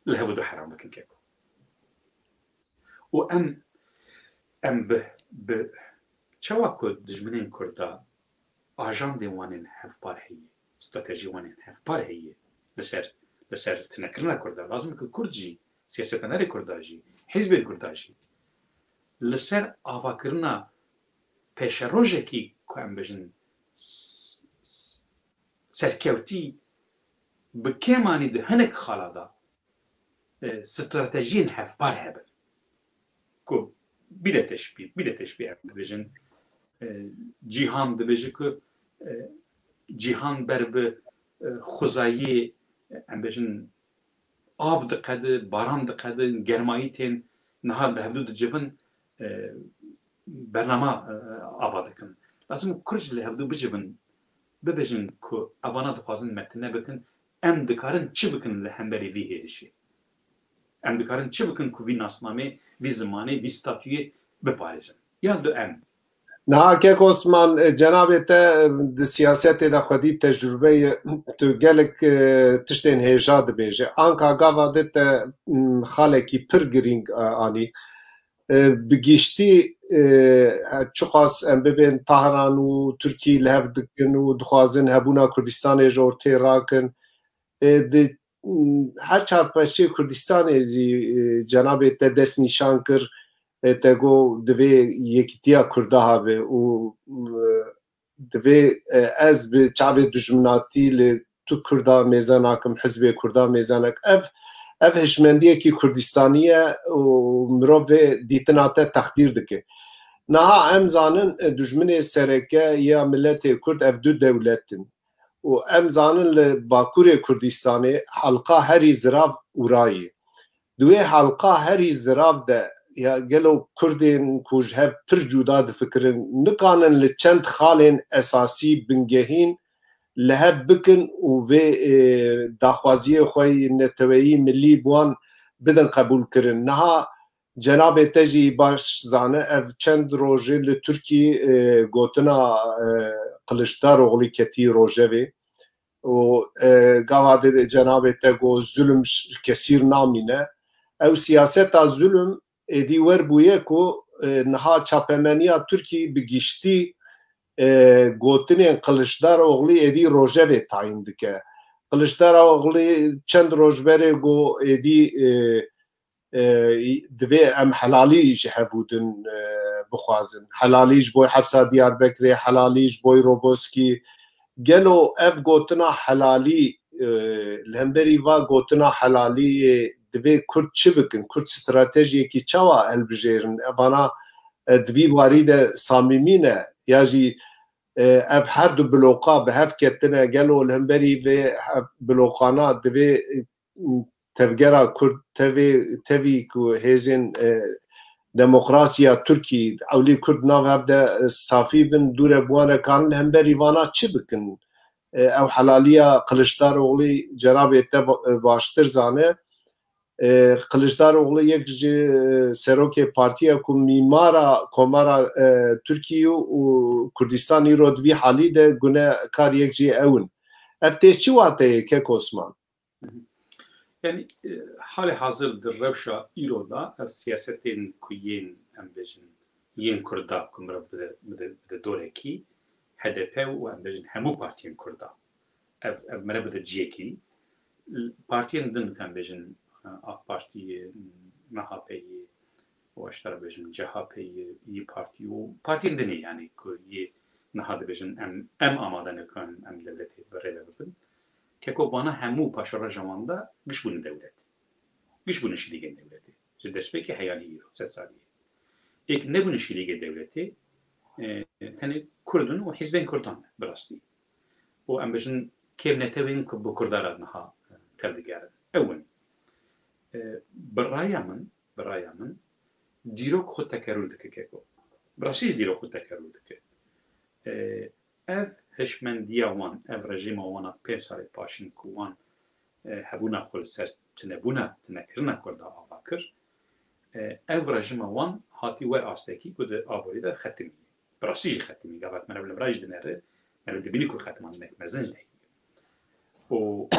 li hev û du heram bikin keko. Û em, em bi, bi çawa ku dijminên Kurda ajandên wan ên hevpar heye, stratejî wan ên hevpar heye li ser, li ser tinekirina Kurda. Lazim e ku Kurd jî, siyasetmedarê Kurda jî, hizbên Kurda jî li ser avakirina pêşerojekî ku em bêjin s-, s-, serkewtî bi kêmanî di hinek xala de, e, stratejiyên hevpar hebin. Ku bîle teşbîh, bîle teşbîh em dibêjin, e, cîhan dibêje ku, e, cîhan ber bi, e, xwezayiyê, e, em bêjin, av diqede, baran diqede, germayî tên, niha li hevdû dicivin, e, bernama, e, ava dikin. Lazim e Kurd jî li hevdû bicivin, bibêjin ku evana dixwazin me tune bikin, em dikarin çi bikin li hemberî vî hêrişê? Em dikarin çi bikin ku vî nasnamê, vî zimanê, vî statuyê biparêzin? Ya du em. Niha kek Osman, e, cenabê te, e, di siyasetê de xwedî tecrûbe ye, tu gelek, e, tiştên hêja dibêje. Anka gava de te, m, xalekî pir girîng, e, anî. E, bi giştî, e, çiqas em bibên Tahran û Tirkî li hev dikin û dixwazin hebûna Kurdistanê ji ortê rakin. E, di, her çar parçeyê Kurdistanê jî, e, cenabê te dest nîşan kir, e, te got divê yekîtiya Kurda habe û, e, divê, e, ez bi çavê dijminatî li tu Kurda mêze nakim, hizbê Kurda mêze nakim. Ev, ev hişmendiyekî Kurdistanî ye û mirov vê dîtina te teqdîr dike. Niha em zanin, e, dijminê sereke ya miletê Kurd ev du dewlet in. Û em zanin li Bakurê Kurdistanê halqa herî zirav ûrayî. Di wê halqa herî zirav de ya gelo Kurdên ku ji hev pir cuda difikirin, nikanin li çend xalên esasî bingehîn li hev bikin û vê, e, daxwaziyê xwe yê neteweyî milî bi wan bidin qebûlkirin? Niha cenabê te jî baş zane, ev çend rojê li Tirkî, e, gotina, e, Kiliçdaroglî ketî rojevê û, e, gava de cenabê te got, zulm ş-, kesîr namîne. Ew siyaseta zulm êdî wer bûye ku, e, niha çapemeniya Tirkî bi giştî, e, gotinên Kiliçdaroglî êdî rojevê tayîn dike. Kiliçdaroglî çend roj berê got êdî, e, e, divê em helalî ji hevûdin, e, bixwazin. Helalî ji bo hepsa Diyarbekirê, helalî ji bo Roboskî. Gelo ev gotina helalî, e, li hemberî va gotina helaliyê divê Kurd çi bikin? Kurd stratejiyekî çawa hilbijêrin? Evana, e, di vî warî de samîmî ne? Ya jî, e, ev her du bloka bi hev ketine, gelo li hemberî vê hev-, blokana divê, e, tevgera Kurd tevê, tevî ku hêzên, e, demokrasiya Tirkî, ewlî Kurd nav hev de, e, safî bin, dûre bi wan re karin li hemberî vana çi bikin? E, ew helaliya Kiliçdaroglî cenabê te ba-, e, baştir zane. E, Kiliçdaroglu yek ji, e, serokê partiya ku mîmara Komara, e, Tirkî û Kurdistan îro di vî halî de gunekar yek jî ew in. Ev tê çi wateyê kek Osman? Hı hı. Yani, e, halê hazir di rewşa îro de ev siyasetên ku yên, em bêjin, yên Kurda ku mirov bide, bide, bide dorekî, H D P û em bêjin hemû partiyên Kurda. Ev, ev mere bide ciyekî. Partiyên din, em bêjin, AK Partiyê, MHPyê, û ji te re bêjim C H Pyê, İYİ Partî û partiyên din ê, yanî ku yê niha dibêjin em, em amade ne ku em, em dewletê bi rê ve bibin. Keko vana hemû paşeroja wan de giş bûne dewlet. Giş bûne şîrîgên dewletê. Ji destpêkê heya lê îro, sed saliyê. Êk nebûne şîrîgê dewletê, e, tenê Kurd in û hizbên Kurdan ne, bi rastî. Û em bêjin kêm netewên ku bi Kurda re niha, e, tevdigerin. Ew in. E, bi raya min, bi raya min, dîrok xwe tekerûr dike keko. Bi rastî jî dîrok xwe tekerûr dike. E, Ev hişmendiya wan, ev rejîma wan a pênc salê paşîn ku wan, e, hebûna xwe li ser tunebûna, tunekirina Kurda ava kir, e, ev rejîma wan hatî wer astekî ku di aborî de xetimî. Bi rastî jî xetimî. Gava me li vir jî dinere, me li dibînî ku xetimandinek mezin heye. Û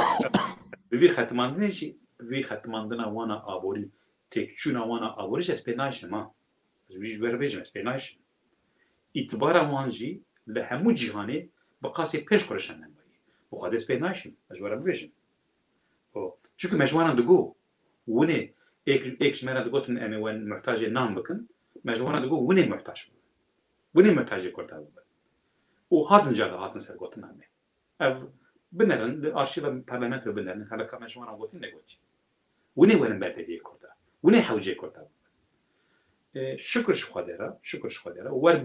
bi vî xetimandinê jî, bi vî xetimandina wan a aborî, têkçûna wan a aborî jî ez pê nayşim ha. Ez wî ji we re bêjim, ez pê nayşim. Îtibara wan jî li hemû cîhanê bi qasî pênc qurişan nembayî. Bi Xwedê ez pê nayşim, ez ji we re bibêjim. O, çunku me ji wan re digot, winê, êk, êk ji me re digotin, em ê we muhtacê nan bikin, me ji wan re digot, winê muhtac bibin. Winê muhtacê Kurda bibin. Û hatin cara hatin ser gotina me. Ev binerin, li arşîva parlamentoyê binerin, hela ka me ji wan re gotî negotî. Winê werin ber deviyê Kurda. Winê hewcê Kurda bibin. E, şikir ji Xwedê re, şikir ji Xwedê re. Wer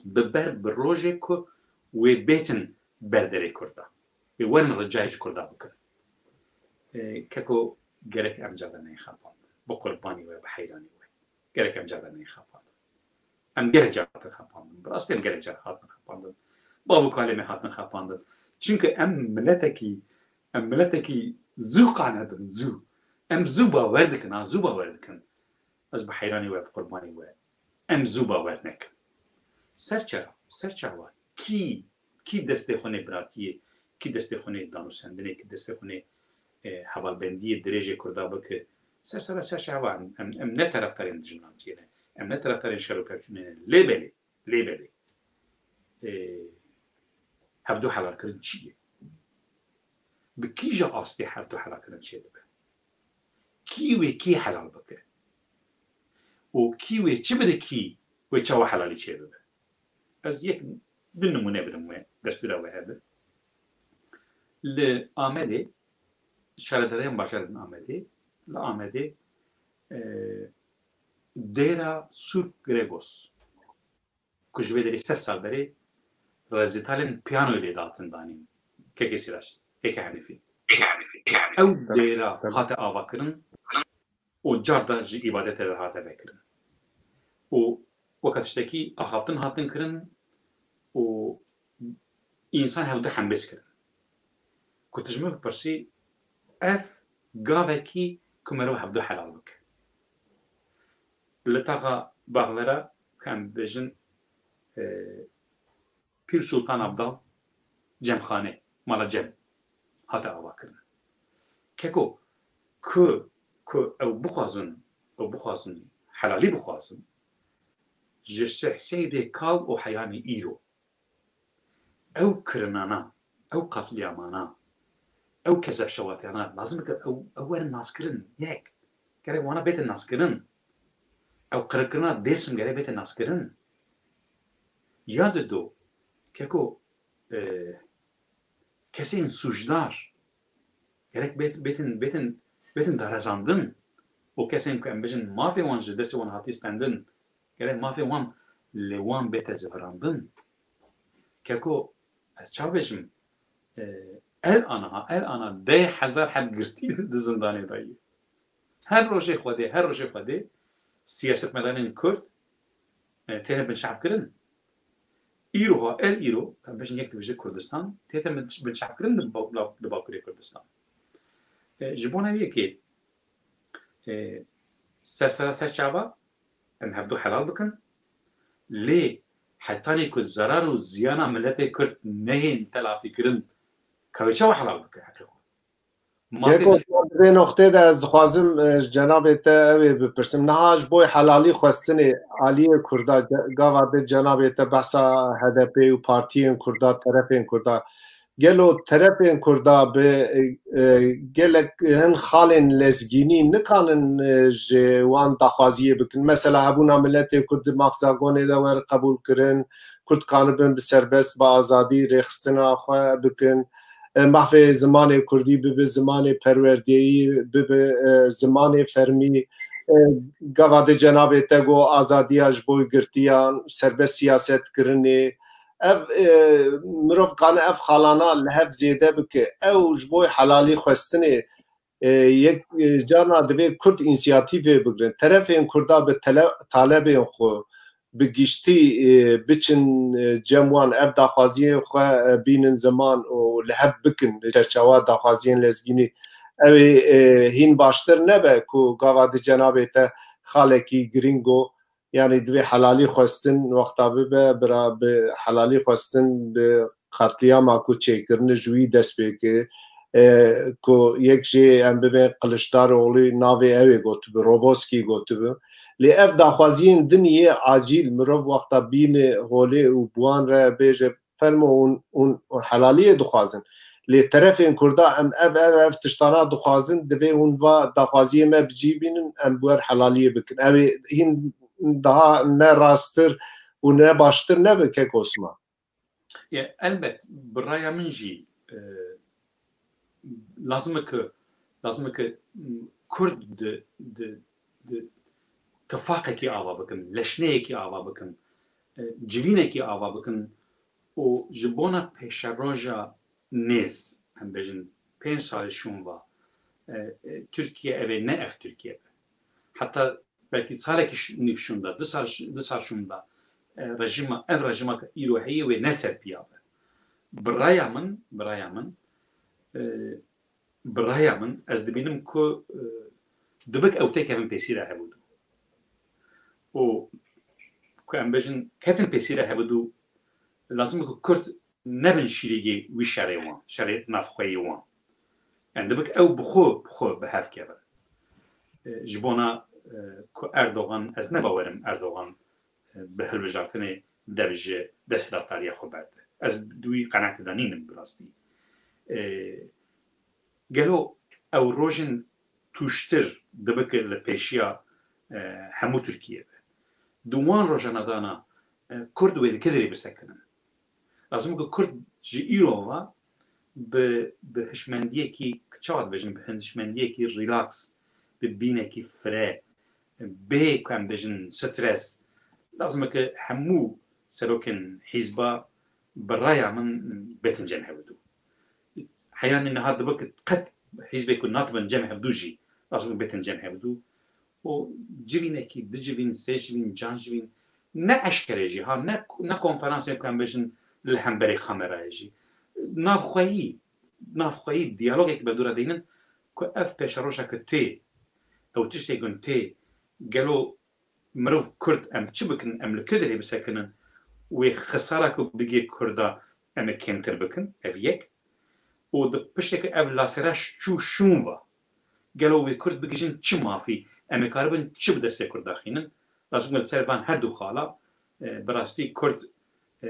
bi ber bi rojê ku wê bêtin ber derê Kurda. Wê werin ricayê ji Kurda bikin. E, keko gerek em cave neyê xapandin. Bi qurbanî we, bi heyranî we. Gerek em cave neyê xapandin. Em gelek car hatin xapandin. Bi rastî em gelek car hatin xapandin. Bav û kalê me hatin xapandin. Çunku em miletekî, em miletekî zû qane bin, zû. Em zû bawer dikin, ha, zû bawer dikin. Ez bi heyranî we, bi qurbanî we. Em zû bawer nekin. Ser çera, ser çawa? Kî, kî destê xwe nê biratiyê, kî destê xwe nê danûsendinê, kî destê xwe nê, e, hevalbendiyê dirêjê Kurda bike? Ser sera, ser çawa? Em, em, em ne terefdarên dijminatiyê ne. Em ne terefdarên şer û pevçûnê ne. Lê belê, lê belê. E, hevdu helalkirin çi ye? Bi kîja astê hevdu helalkirin çêdibe? Kî wê kî helal bike? Û kî wê çi bide kî wê çawa helalî çêbibe? Ez yek du nimûne bidim we, destûra we hebe. Li Amedê, şaredariyên bajarên Amedê, li Amedê, e, dêra Sûr Gregos, ku ji vê derê sed sal berê rezîtalên piyanoyê lê dihatin danîn. Kekê Sîrac, Kekê Henîfî. Ew dêra hate avakirin û carda ji îbadetê re hate vekirin. Û weke tiştekî axaftin hatin kirin û însan hevdu hembêz kirin. Ku tu ji min bipirsî, ev gavekî ku merov hevdu helal bike. Li taxa Baxlera, ku em bêjin, e, Pîr Sultan Abdal Cemxane, mala Cem, hate avakirin. Keko, ku, ku ew bixwazin, ew bixwazin, helalî bixwazin, ji Şêh Seydê kal û heyanî îro, ew kirinana, ew qatliyamana, ew kezebşewatiyana, lazim dike ew, ew werin naskirin, yek. Gerek wana bête naskirin. Ew qirikirina Dêrsim gerek bête naskirin. Ya dido, keko, e, kesên sûcdar gerek bêt-, bêtin, bêtin, bêtin darezandin û kesên ku em bêjin mafê wan ji destê wan hatî stendin, gerek mafê wan li wan bête zivirandin. Keko, ez çawa bêjim, e, el ana ha, el ana deh hezar heb girtî di zindanê de ye. Her rojê Xwedê, her rojê Xwedê siyasetmedarên Kurd, e, têne binçavkirin. Îro ha, el îro, ka bêjin yek dibêje Kurdistan, tête bin-, binçavkirin li ba-, la-, li Bakurê Kurdistan. E, ji bona wê yekê, e, ser sera ser çava em hevdu helal bikin, lê hetanî ku zerar û ziyana miletê Kurd neyên telafîkirin, ka wê çawa helal bike heqê xwe? Mafê Keko, di vê noqtê de ez dixwazim, e, ji cenabê te ew ê bipirsim. Niha ji bo helalî xwestinê aliyê Kurda, ge-, gava de cenabê te behsa H D P û partiyên Kurda, terefên Kurda. Gelo terefên Kurda bi, e, e, gelek hin xalên lezgînî nikanin, e, ji wan daxwaziyê bikin? Mesela hebûna miletê Kurd di mafzagonê de wer qebûl kirin, Kurd kanibin bi serbest, bi azadî rêxistina xwe bikin. E, mafê zimanê Kurdî bibe zimanê perwerdeyî, bibe, e, zimanê fermî. E, gava de cenabê te got azadiya ji bo girtiyan, serbest siyaset kirinê. Ev, e, mirov kane ev xalana li hev zêde bike. Ew ji bo helalî xwestinê, e, yek, e, carna divê Kurd însiyatîvê bigrin. Terefên Kurda bi tele-, talebên xwe, bi giştî, e, biçin, e, cem wan, ev daxwaziyên xwe, e, bînin ziman û li hev bikin li çerçewa daxwaziyên lezgînî. Ew ê, e, hîn baştir nebe ku gava di cenabê te xalekî girîng o, yanî divê helalî xwestin wexta bibe, bira bi helalî xwestin bi qetlîama ku çêkirine ji wî dest pê kir, e, ku yek jê em bibên Kiliçdaroglî navê ew ê gotibi, Roboskî gotibi. Lê ev daxwaziyên din yê acîl mirov wexta bîne holê û bi wan re bêje, fermo hûn, hûn, hûn helaliyê dixwazin. Lê terefên Kurda em ev, ev, ev tiştana dixwazin, divê hûn va daxwaziyê me bi cî bînin, em bi wer helaliyê bikin. Ew ê hîn daha ne rasttir û ne baştir nebe kek Osman. Ya, elbet, bi raya min jî, e, lazim e ku, lazim e ku, m, Kurd di, di, di tifaqekî ava bikin, leşneyekî ava bikin, e, civînekî ava bikin û ji bona pêşeroja nêz, em bêjin, pênc salê şûn va, e, e, Tirkiye ev ê, ne ev Tirkiye be. Heta belkî salekî ş-, nîv şûn da, du sal ş-, du sal şûn da, e, rejîma, ev rejîma ku îro heye wê ne ser piya be. Bi raya min, bi raya min, e, bi raya min ez dibînim ku, e, dibik ew têkevin pêsîra hevûdû. Û ku em bêjin ketin pêsîra hevûdû, lazim e ku Kurd nebin şirîgê wî şerê wan, şerê navxweyî wan. Em dibik ew bi xwe, bi xwe bi hev kevin. E, ji bona, e, ku Erdogan, ez ne bawerim Erdogan, e, bi hilbijartinê dev ji desthilatdariya xwe berde. Ez di wî qenaetê de nînim bi rastî. E, gelo ew rojên tûştir dibike li pêşiya, e, hemû Tirkiyê be? Di wan rojana dana, e, Kurd wê dike derê bisekinin. Lazim e ku Kurd ji îro ve bi, bi hişmendiyekî, çawa dibêjin, bi hişmendiyekî relax, bi bînekî fire, bê ku em bêjin stres, lazim e ku hemû serokên hîzba bi raya min bêtin cem hevdû. Heyanî niha dibe ku qet hîzbê ku natibin cem hevdû jî lazim e bêtin cem hevdû. û civînekî, du civîn, sê civîn, can civîn, ne eşkere jî, ha, ne, ne konferansên ku em bêjin li hemberî kamerayê jî. Navxweyî, navxweyî diyalogekî bi dû re deynin ku ev pêşeroja ku tê, ew tiştê ku tê, gelo mirov Kurd em çi bikin, em li ku derê bisekinin, wê xisara ku bigê Kurda em ê kêmtir bikin, ev yek. Û di pişteke ev lasera çû şûn va, gelo wê Kurd bigihîjin çi mafî, em ê karibin çi bi destê Kurda xînin? Lazim e li ser van her du xala, e, bi rastî Kurd, e,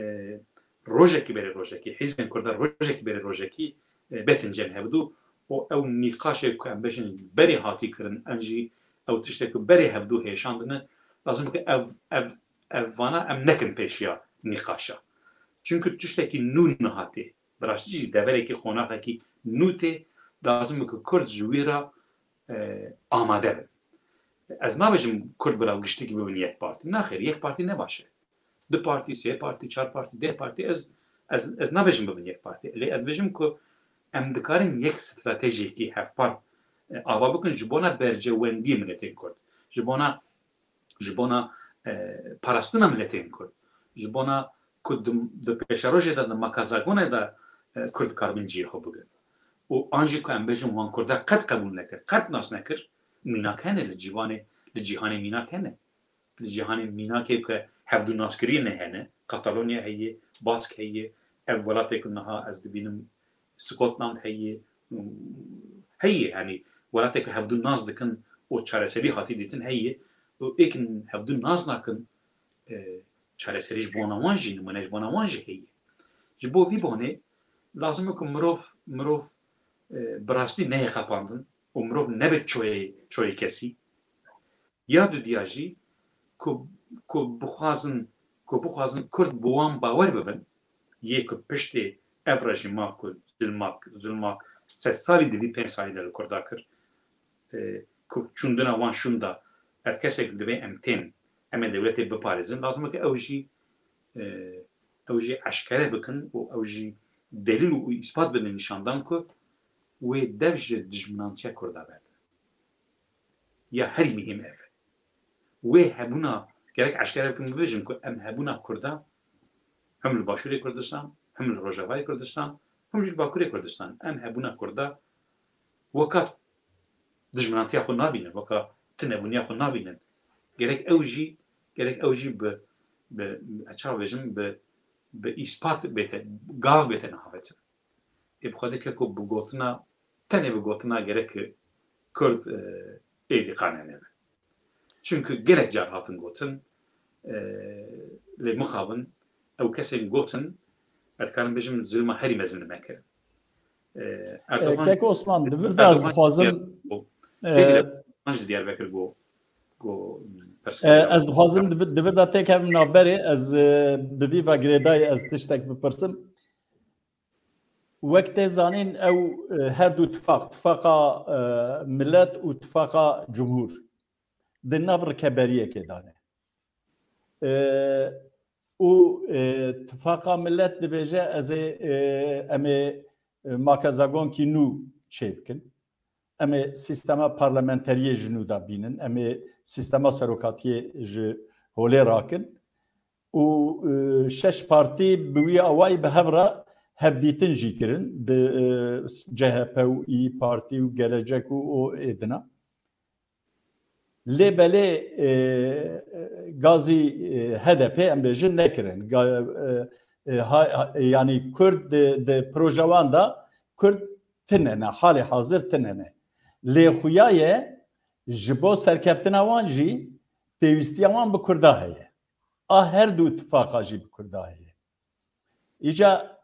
rojekî berê rojekî, hîzbên Kurda rojekî berê rojekî, e, betin cem hevdû û ew nîqaşê ku em bêjin berê hatî kirin, an jî ew tiştê ku berê hevdû hêşandine, lazim e ku ev, ev, ev vana em nekin pêşiya nîqaşa. Çimkî tiştekî nû niha tê. Bi rastî jî deverekî, qonaxekî nû tê, lazim e ku Kurd ji wî re, e, amade bin. Ez nabêjim Kurd bila giştikî bibin yek partî. Naxêr, yek partî ne baş e. Du partî, sê partî, çar partî, deh partî, ez, ez, ez nabêjim bibin yek partî. Lê ez dibêjim ku em dikarin yek stratejiyekî hevpar, e, ava bikin ji bona berjewendiyê miletên Kurd. Ji bona ji bona, e, parastina miletên Kurd, ji bona ku di, di pêşerojê de, di makazagonê de, e, Kurd dikaribin cihê xwe bigrin. Û an jî ku em bêjin wan Kurda qet qebûl nekir, qet nas nekir, mînak hene li cîvanê, li cîhanê mînak hene. Li cîhanê mînakê ku hevdû naskiriyê ne hene, Katalonya heye, Bask heye, ev welatê ku niha ez dibînim Scotland heye, heye, yanî welatê ku hevdû nas dikin û çareserî hatî dîtin heye, û êk hevdû nas nakin, e, çareserî ji bona wan jî, nimûne ji bona wan jî heye. Ji bo vî bonê lazim e ku mirov, mirov, e, bi rastî neyê qepandin û mirov nebe çoyê, çoyê kesî. Ya dudiya jî ku, ku bixwazin, ku bixwazin Kurd bi wan bawer bibin, yê ku piştê ev rejîma ku zilmak, zilmak sed salî di vî pênc salî de li Kurda kir, e, ku çûndina wan şûn da, ev kesek divê em tên, em ê dewletê biparêzin, lazim e ku ew jî, e, ew jî eşkere bikin û ew jî delîl û îspat bidin nîşandan ku wê dev ji dijminantiya Kurda berdin. Ya herî muhîm ev e. Wê hebûna Gerek eşkere bikin, bibêjin ku em hebûna Kurda him li Başûrê Kurdistan, him li Rojavayê Kurdistan, him jî li Bakurê Kurdistan, em hebûna Kurda weka dijminatiya xwe nabînin, weka tunebûniya xwe nabînin. Gerek ew jî, gerek ew jî bi, bi, ez çawa bêjim, bi, bi îspat bête, gav bête nehavetin. Ê bi Xwedê keko bi gotina, tenê bi gotina gerek Kurd, e, êdî qane nebe. Çunku gelek car hatin gotin, e, lê mixabin ew kesên gotin, ez dikarim bêjim, zilma herî mezin li me kirin. E, Erdogan, Kek Osman, di vir de ez Erdogan dixwazim, Diyar-, e, Erdogan ji Diyarbekir got, got, e, pirsgirêk ez dixwazim di vir, di vir de têkevim navberê, ez, e, bi vî ve girêdayî ez tiştek bipirsim. Wek tê zanîn, ew, e, her du tifaq, tifaqa, e, milet û tifaqa cumhur, di nav rikeberiyekê de ne. E, û, e, tifaqa milet dibêje, ez ê, e, em ê, e, makezagonkî nû çêbikin. Em ê sîstema parlamenteriyê ji nû de bînin. Em ê sîstema serokatiyê ji holê rakin. Û, e, şeş partî bi wî awayî bi hev re hevdîtin jî kirin. Di, e, C H P û İYİ Partî û Gelecek û o êdina. Lê belê, e, gazî, e, H D P em bêjin nekirin. Ga-, e, e, ha-, ha-, yanî Kurd di, di proje wan de Kurd tine ne, halê hazir tine ne. Lê xuya ye ji bo serkeftina wan jî pêwîstiya wan bi Kurda heye. A her du tifaqa jî bi Kurda heye. Îca,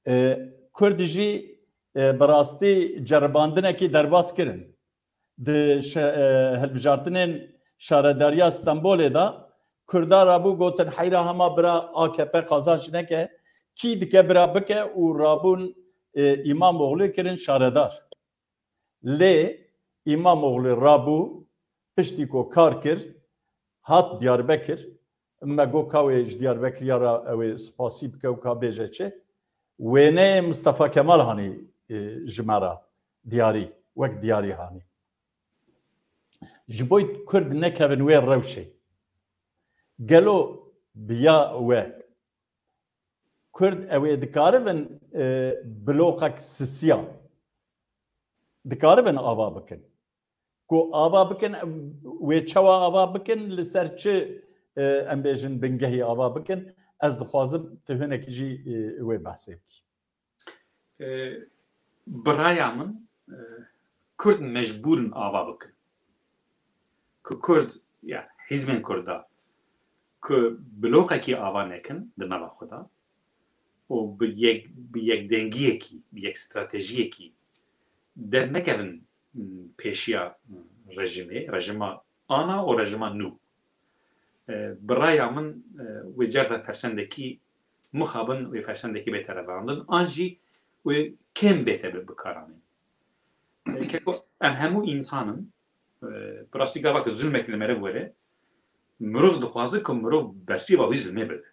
e, Kurd jî, e, bi rastî ceribandinekî derbas kirin. Di şe-, e, hilbijartinên Şaredariya Stenbolê de Kurda rabû gotin, heyra hema bira A K P qazanç neke, kî dike bira bike û rabûn, e, Îmamoglû kirin şaredar. Lê Îmamoglû rabû, piştî ku kar kir, hat Diyarbekir, me got ka wê ji Diyarbekiriya re ew ê spasî bike û ka bêje çi. Wêneyê Mistefa Kemal hanî, e, ji me re diyarî, wek diyarî hanî. Ji bo Kurd nekevin wê rewşê. Gelo bi ya we Kurd ew ê dikaribin, e, bloqek sisiya dikaribin ava bikin. Ku ava bikin, wê çawa ava bikin, li ser çi, e, em bêjin bingehî ava bikin, ez dixwazim tu hinekî jî, e, wê behsê bikî. E, bi raya min, e, Kurd mecbûr in ava bikin. Ku Kurd, ya hîzmên Kurda, ku bloqekî ava nekin di nava xwe de û bi yek, bi yekdengiyekî, bi yek stratejiyekî dernekevin, m, pêşiya, m, rejîmê, rejîma ana û rejîma nû. E, bi raya min, e, wê car de fersendekî mixabin, wê fersendekî bête reveandin, an jî wê kêm bête bi bikaranîn. E, keko em hemû însan in, e, bi rastî gava ku zulmek li meriv were, mirov dixwaze ku mirov bersiva wî zulmê bide.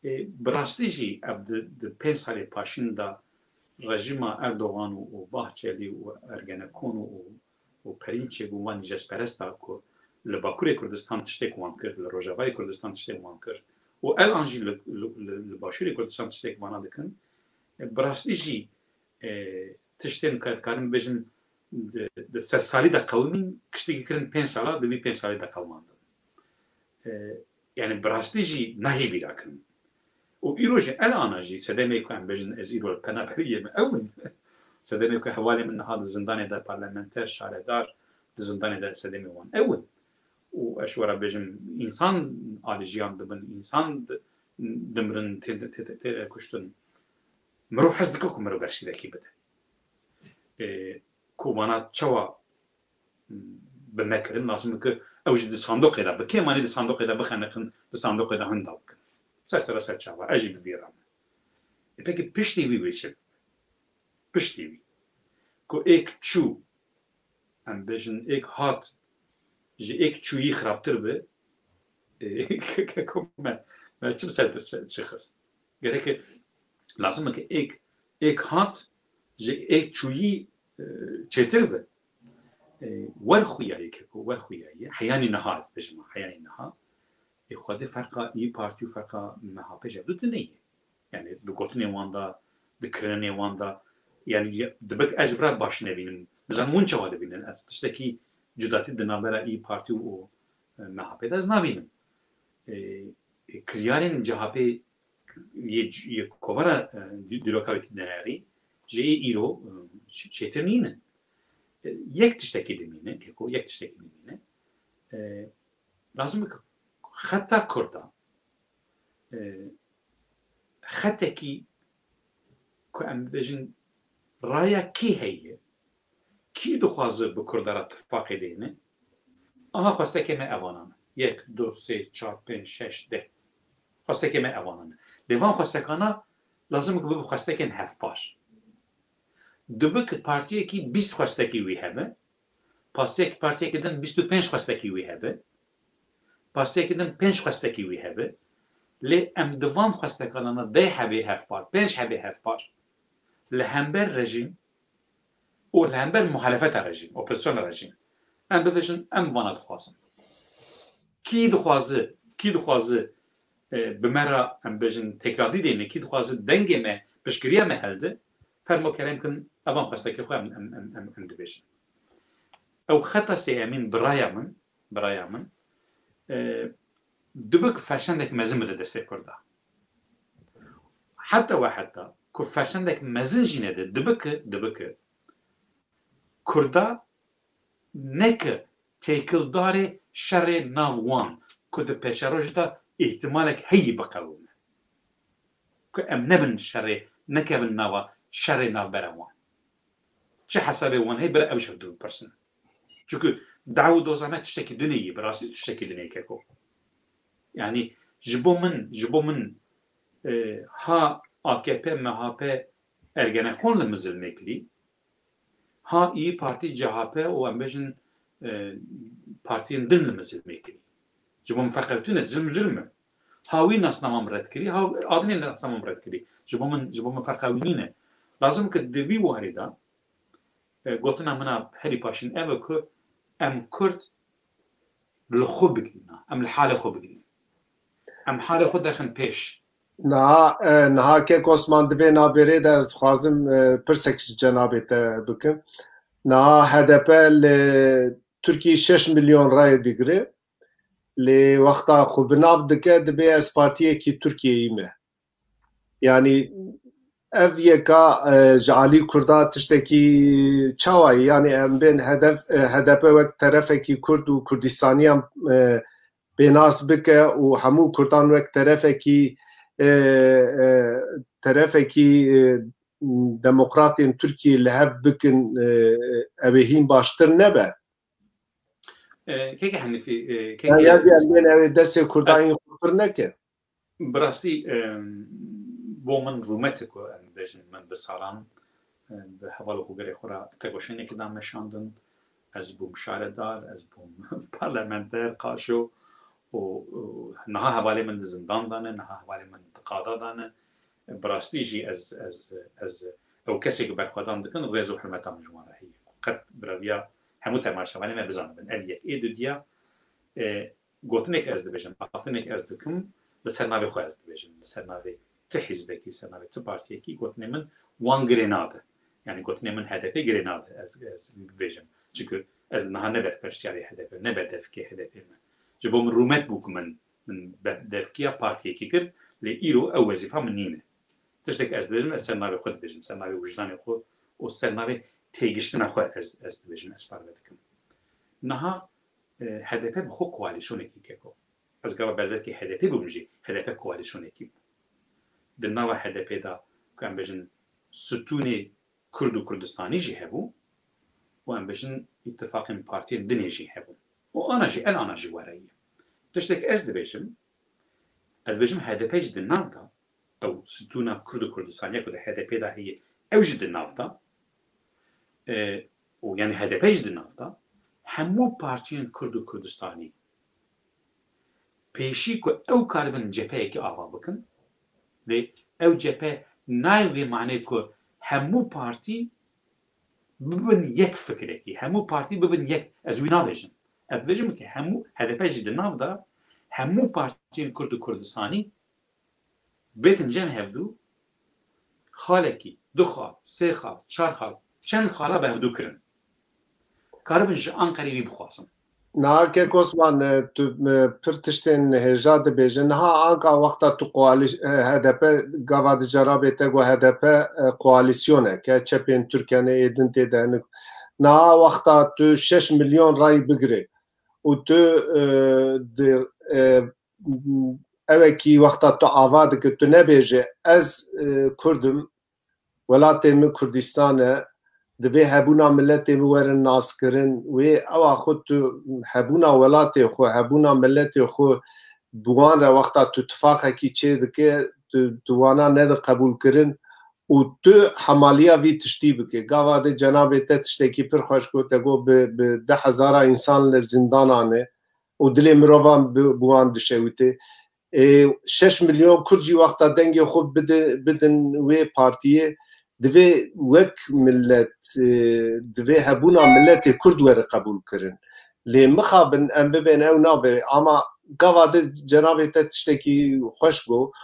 E, bi rastî jî ev di, di pênc salê paşîn de rejîma Erdogan û, û Bahçelî û Ergenekon û, û, û Perînçek û wan nîjasperesta ku li Bakurê Kurdistan tiştek wan kir, li Rojavayê Kurdistan tiştek wan kir û elan jî li, li, li, li Başûrê Kurdistan tiştek vana dikin. E, bi rastî jî, e, tiştên ku dikarin bêjin di, di sedsalî de qewimîn, tiştekî kirin pênc sala, di vî pênc salî de qewimandin. E, yani bi rastî jî nahîş bîra kirin. Û îro jî elana jî sedemê ku em bêjin ez îro li penaberiyê me ew in. Sedemê ku hevalê min niha di zindanê de parlamenter, şaredar, di zindanê de sedemê wan ew in. Û ez ji we re bêjim, însan alî jiyan dibin, însan di-, dimirin, tê, tê, tê, tê kuştin. Mirov hez dike ku mirov bersîvekî bide. E, ku vana çawa bi me kirin, lazim e ku ew jî di sandoqê de, bi kêmanî di sandoqê de bixeniqin, di sandoqê de hinda bikin. Ser sera ser çava, ez jî bi vî re me. E, pekî piştî wî wê çi? Piştî wî. Ku êk çû, em bêjin êk hat, ji êk çûyî xirabtir be, e, ku me, me çi bi ser de çi, çi xist? Gerek e, lazim e ku êk, êk hat, ji êk çûyî, e, çêtir be. E, wer xuya ye keko, wer xuya ye. Heyanî niha, bêjim, heyanî niha. Ê xwedê ferqa İYİ Partî û ferqa M H P ji hev du tune ye. Yani di gotinê wan de, di kirinê wan de, yani ya, dibik ez ji vira baş nebînim. Nizanim hûn çawa dibînin. Ez tiştekî cudatî di navbera İYİ Partî û, û, e, M H P de ez nabînim. E, e, kiryarên C H P yê, yê kovara, e, dî-, dîroka wê tê dinêrî, ji ê îro, e, çê-, çêtir nînin. E, yek tiştekî dimîne, keko, yek tiştekî dimîne. E, lazim e ku xeta Kurda, e, xetekî ku em bibêjin raya kî heye, kî dixwaze bi Kurda re tifaqê dêne, aha xwestekê me evanan e. Yek, du, sê, çar, pênc, şeş, deh. Xwestekê me evanan e. Lê van xwestekana lazim e ku bibe xwestekên hevpar. Dibe ku partiyekî bîst xwestekî wî hebe, Pastiyek-, partiyekî din bîst û pênc xwestekî wî hebe. Pastiyekî din pênc xwestekî wî hebe. Lê em di van xwestekanana deh hebê hevpar, pênc hebê hevpar li hember rejîm û li hember muhalefeta rejîm, opozisyona rejîm. Em bibêjin, em vana dixwazin. Kî dixwaze, kî dixwaze, e, bi me re, em bêjin, têkradî dêne, kî dixwaze dengê me, piştgiriya me hilde, fermo kerem kin, evan xwestekê xwe em, em, em, em, em dibêjin. Ew xeta sêyemîn bi raya min, bi raya min, e, dibe ku ferşendek mezin bide destê Kurda. Heta we heta ku ferşendek mezin jî nede, dibe ku, dibe ku Kurda neke têkildarê şerê nav wan ku di pêşerojê de îhtimalek heyî biqewime. Ku em nebin şerê, nekevin nava şerê navbera wan. Çi hesabê wan heye bira ew ji hev du bipirsin. Çunku daw û doza me tiştekî dinê ye, bi rastî tiştekî dinê ye keko. Yani ji bo min, ji bo min, e, ha A K P, M H P, Ergenekon li min zilmê kirî, ha İYİ Partî, C H P û em bêjin, e, partiyên din li min zilmê kirî. Ji bo min ferqe tune, zilm zilm e. Ha wî nasnama min red kirî, ha adinê nasnama min red kirî. Ji bo min, ji bo min ferqa wî nîne. Lazim ke di vî warî de, e, gotina min a herî paşîn ev e ku em Kurd li xwe bigihîne, em li halê xwe bigihîne. Em halê xwe derxin pêş. Niha, e, niha kek Osman, di vê nabêrê de ez dixwazim, e, pirsek ji cenabê te bikim. Niha H D P li Tirkiyê şeş milyon rayê digire. Lê wexta xwe bi nav dike, dibê ez partiyekî Tirkiyeyî me. Yani ev yeka, e, ji alî Kurda tiştekî çawa ye? Yani em bên hedef, e, H D P wek terefekî Kurd û Kurdistaniyan, e, pênas bike û hemû Kurdan wek terefekî, e, e, terefekî, e, demokratên Tirkiyê li hev bikin, e, ew ê hîn baştir nebe? E, keke Henîfî, e, Ya, keke ya, ya, em bên ew ê destê Kurdan hîn xurtir neke. Bi rastî, em, bo min rûmet e ku em bêjin min bi salan, em, bi heval û hogerê xwe re tekoşînekê da meşandin. Ez bûm şaredar, ez bûm parlamenter, qaşo û, û niha hevalê min di zindan de ne, niha hevalê min di qada de ne. Bi rastî jî ez, ez, ez ew kesê ku berxwedan dikin, rêz û hurmeta min ji wan re heye. Qet bi reviya hemû temaşevanê me bizanibin. Ev yek. Ê dudiya, e, gotinek ez dibêjim, afinek ez dikim, li ser navê xwe ez dibêjim, li ser navê ti hizbekî, ser navê ti partiyekî gotinê min wan girê nade. Yani gotinê min H D P girê nade, ez, ez bibêjim. Çunku ez niha ne berpirsiyarê H D P, ne berdevkê H D P me. Ji bo min rûmet bû ku min, min berdevkiya partiyekî kir, lê îro ew wezîfa min nîne. Tiştek ez dibêjim, ez ser navê xwe dibêjim, ser navê wijdanê xwe û ser navê têgiştina xwe ez, ez dibêjim, ez parve dikim. Niha, e, H D P bi xwe koalîsyonekî keko. Ez gava berdevkê H D P bûm jî, H D P koalîsyonekî bû. Di nava H D P de, ku em bêjin, stûnê Kurd û Kurdistanî jî hebû û em bêjin îtifaqên partiyên dinê jî hebûn. Û ana jî, el ana jî were ye. Tiştek ez dibêjim, ez dibêjim H D P jî di nav de, ew stûna Kurd û Kurdistaniya ku di H D P de heye, ew jî di nav de, e, û yani H D P jî di nav de, hemû partiyên Kurd û Kurdistanî pêşî ku ew karibin cepheyekî ava bikin, lê ew cephe nayê wê manê ku hemû partî bibin yek fikrekî, hemû partî bibin yek. Ez wî nabêjim. Ez dibêjim ku hemû H D P jî di nav de hemû partiyên Kurd û Kurdistanî bêtin cem hevdû, xalekî, du xal, sê xal, çar xal, çend xala bi hevdû kirin. Karibin ji Anqerê wî bixwazin. Niha kek Osman, e, tu, e, pir tiştên hêja dibêje. Niha anka wexta tu koalî-, e, H D P gava di cerabê te got H D P, e, koalîsyoneke, çepên Tirkiyeyê ê din tê de hinik. Niha wexta tu şeş milyon ray bigirê û tu, e, di, e, ewekî wexta tu ava dike, tu nebêje, ez, e, Kurd im, welatê min Kurdistan e, divê hebûna miletê min werin naskirin. Wê ewa xwe tu hebûna welatê xwe, hebûna miletê xwe bi wan re wexta tu tifaqekî çê dike, tu, tu wana nedi qebûlkirin û tu hemaliya vî tiştî bike. Gava de cenabê te tiştekî pir xweş got, te got bi, bi deh hezara însan li zindanan e û dilê mirovan bi, bi wan dişewite. Ê, şeş milyon Kurd jî wexta dengê xwe bide-, bidin wê partiyê, divê wek millet, e, divê hebûna miletê Kurd were qebûl kirin. Lê mixabin em bibên ew nabe. Ama gava de cenabê te tiştekî xweş got,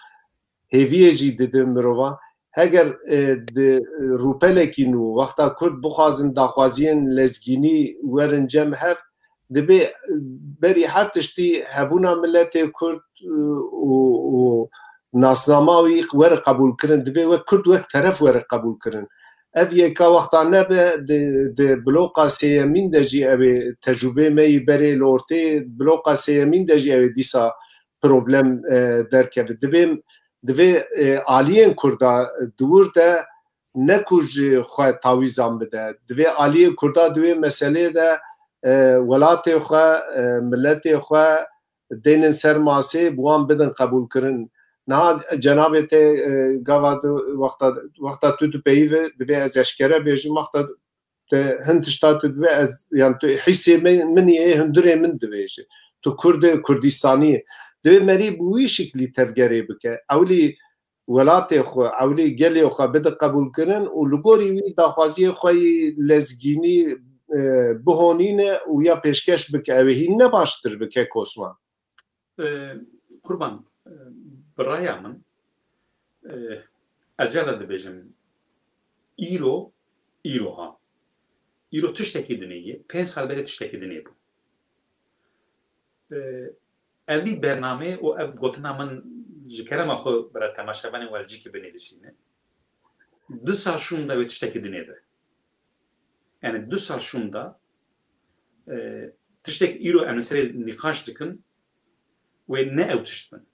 hêviyê jî dide mirovan. Heger, e, di, e, rûpelekî nû, wexta Kurd bixwazin daxwaziyên lezgînî werin cem hev, divê, e, berî her tiştî hebûna miletê Kurd, e, û, û nasnama wî were qebûlkirin, divê wek Kurd wek teref were qebûlkirin. Ev yeka wexta nebe, di, di bloka sêyemîn de jî ew ê tecrûbê me yî berê li ortê, bloka sêyemîn de jî ew ê dîsa problem, e, derkeve. Divê, divê, e, aliyên Kurda di wir de ne ku ji xwe tawîzan bide. Divê aliyê Kurda di wê meselê de, e, welatê xwe, e, miletê xwe deynin ser masê, bi wan bidin qebûlkirin. Niha cenabê te, e, gava di wexta, wexta tu dipeyive, divê ez eşkere bêjim, wexta te hin tişta tu dibe ez, yan tu hîsê min, min yê hundirê min dibêje. Tu Kurd e, Kurdistanî ye. Divê merî bi wî şiklî tevgerê bike. Ewlî welatê xwe, ewlî gelê xwe bide qebûlkirin û li gorî wî daxwaziyê xwe yî lezgînî, e, bihonîne û ya pêşkeş bike. Ew ê hîn ne baştir bike kosman. E, Qurban, e, bi raya min, e, ez cara dibêjim, îro, îro ha. Îro tiştekî dinê ye, pênc sal berê tiştekî dinê bû. E, evî bername û ev gotina min ji kerema xwe bira temaşevanên welcîkî binivîsîne. Du sal şûnda wê tiştekî dinê be. Yani du sal şûnda, e, tiştek îro em li serê nîqaş dikin, wê ne ew tişt bin.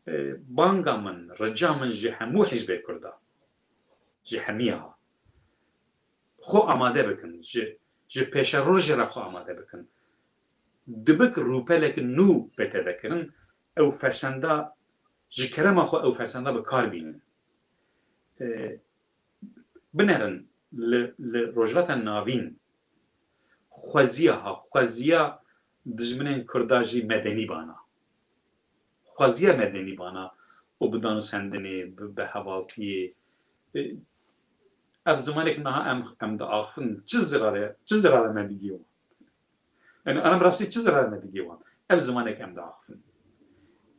E, banga min, rica min ji hemû hizbê Kurda, ji hemiya ha, xwe amade bikin, ji, ji pêşerojê re xwe amade bikin. Dibik rûpelek nû bête vekirin, ew fersenda, ji kerema xwe ew fersenda bi kar bînin. E, binerin li, li Rojhilata Navîn xweziya ha, xweziya dijminên Kurda jî medenî bana. Xweziya medenî bana û bi dan û sendinê, bi, bi hevaltiyê. E, ev zimanek niha em, em diaxifin, çi zirare, çi zirare me digê wan. Yani, em rastî çi zirare me digê wan. Ev zimanek em diaxifin.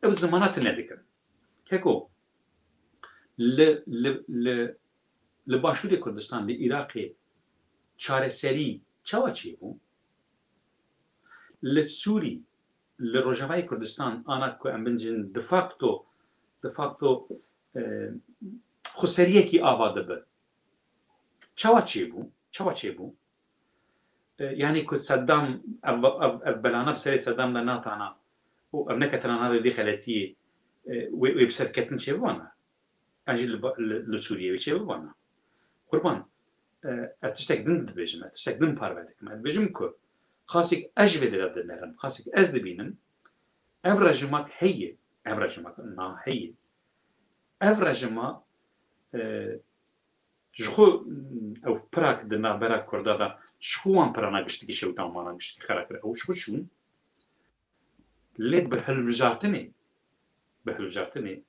Ev zimana tune dikin. Keko, li, li, li, li Başûrê Kurdistan, li Iraqê çareserî çawa çêbû? Li Sûrî, li Rojavayê Kurdistan, ana ku em binijin de facto, de facto, e, xweseriyekî ava dibe. Çawa çêbû? Çawa çêbû? E, yanî ku Seddam, ev, ev, ev belana bi serê Seddam de natana û ev neketine navê vê xeletiyê, e, wê, wê bi serketin çêbibana. Em jî li ba-, li, li Sûriyê wê çêbibana. Qurban, e, ez tiştek din dibêjim, ez tiştek din parve dikim. Ez dibêjim ku xasik ez ji vê de dinerim, xasik ez dibînim, ev rejimak heye, ev rejimak na heye. Ev rejima, e, ji xwe, ew pirak di navbera Kurda de, ji xwe wan pirana giştikî şewtan, wana giştikî xera kir. Ew ji xwe çûn. Lê bi hilbijartinê, bi hilbijartinê,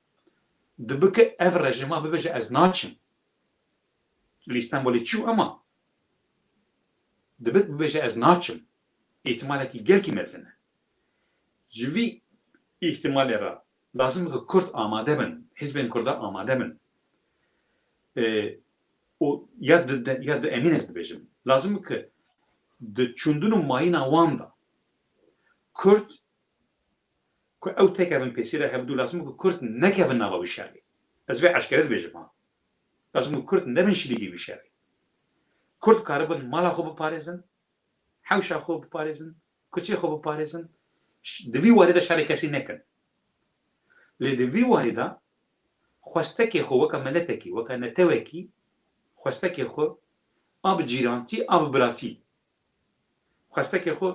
dibike ev rejima bibêje ez naçim. Li Îstanbulê çû ema dibik bibêje ez naçim. Îhtimalekî gelkî mezin e. Ji vî îhtimalê re lazim e ku Kurd amade bin, hizbên Kurda amade bin. E, û ya di, de, ya di emîn ez dibêjim. Lazim e ku di çûndin û mayîna wan de Kurd ku ew têkevin pêsî re hevdû, lazim e ku Kurd nekevin nava wî şerê. Ez vê eşkere dibêjim ha. Lazim e ku Kurd nebin şirîkî wî şerê. Kurd karibin mala xwe biparêzin, hewşa xwe biparêzin, kuçê xwe biparêzin, ş-, di vî warî de şerê kesî nekin. Lê di vî warî de xwestekê xwe weke miletekî, weke netewekî, xwestekê xwe a bi cîrantî, a bi biratî, xwestekê xwe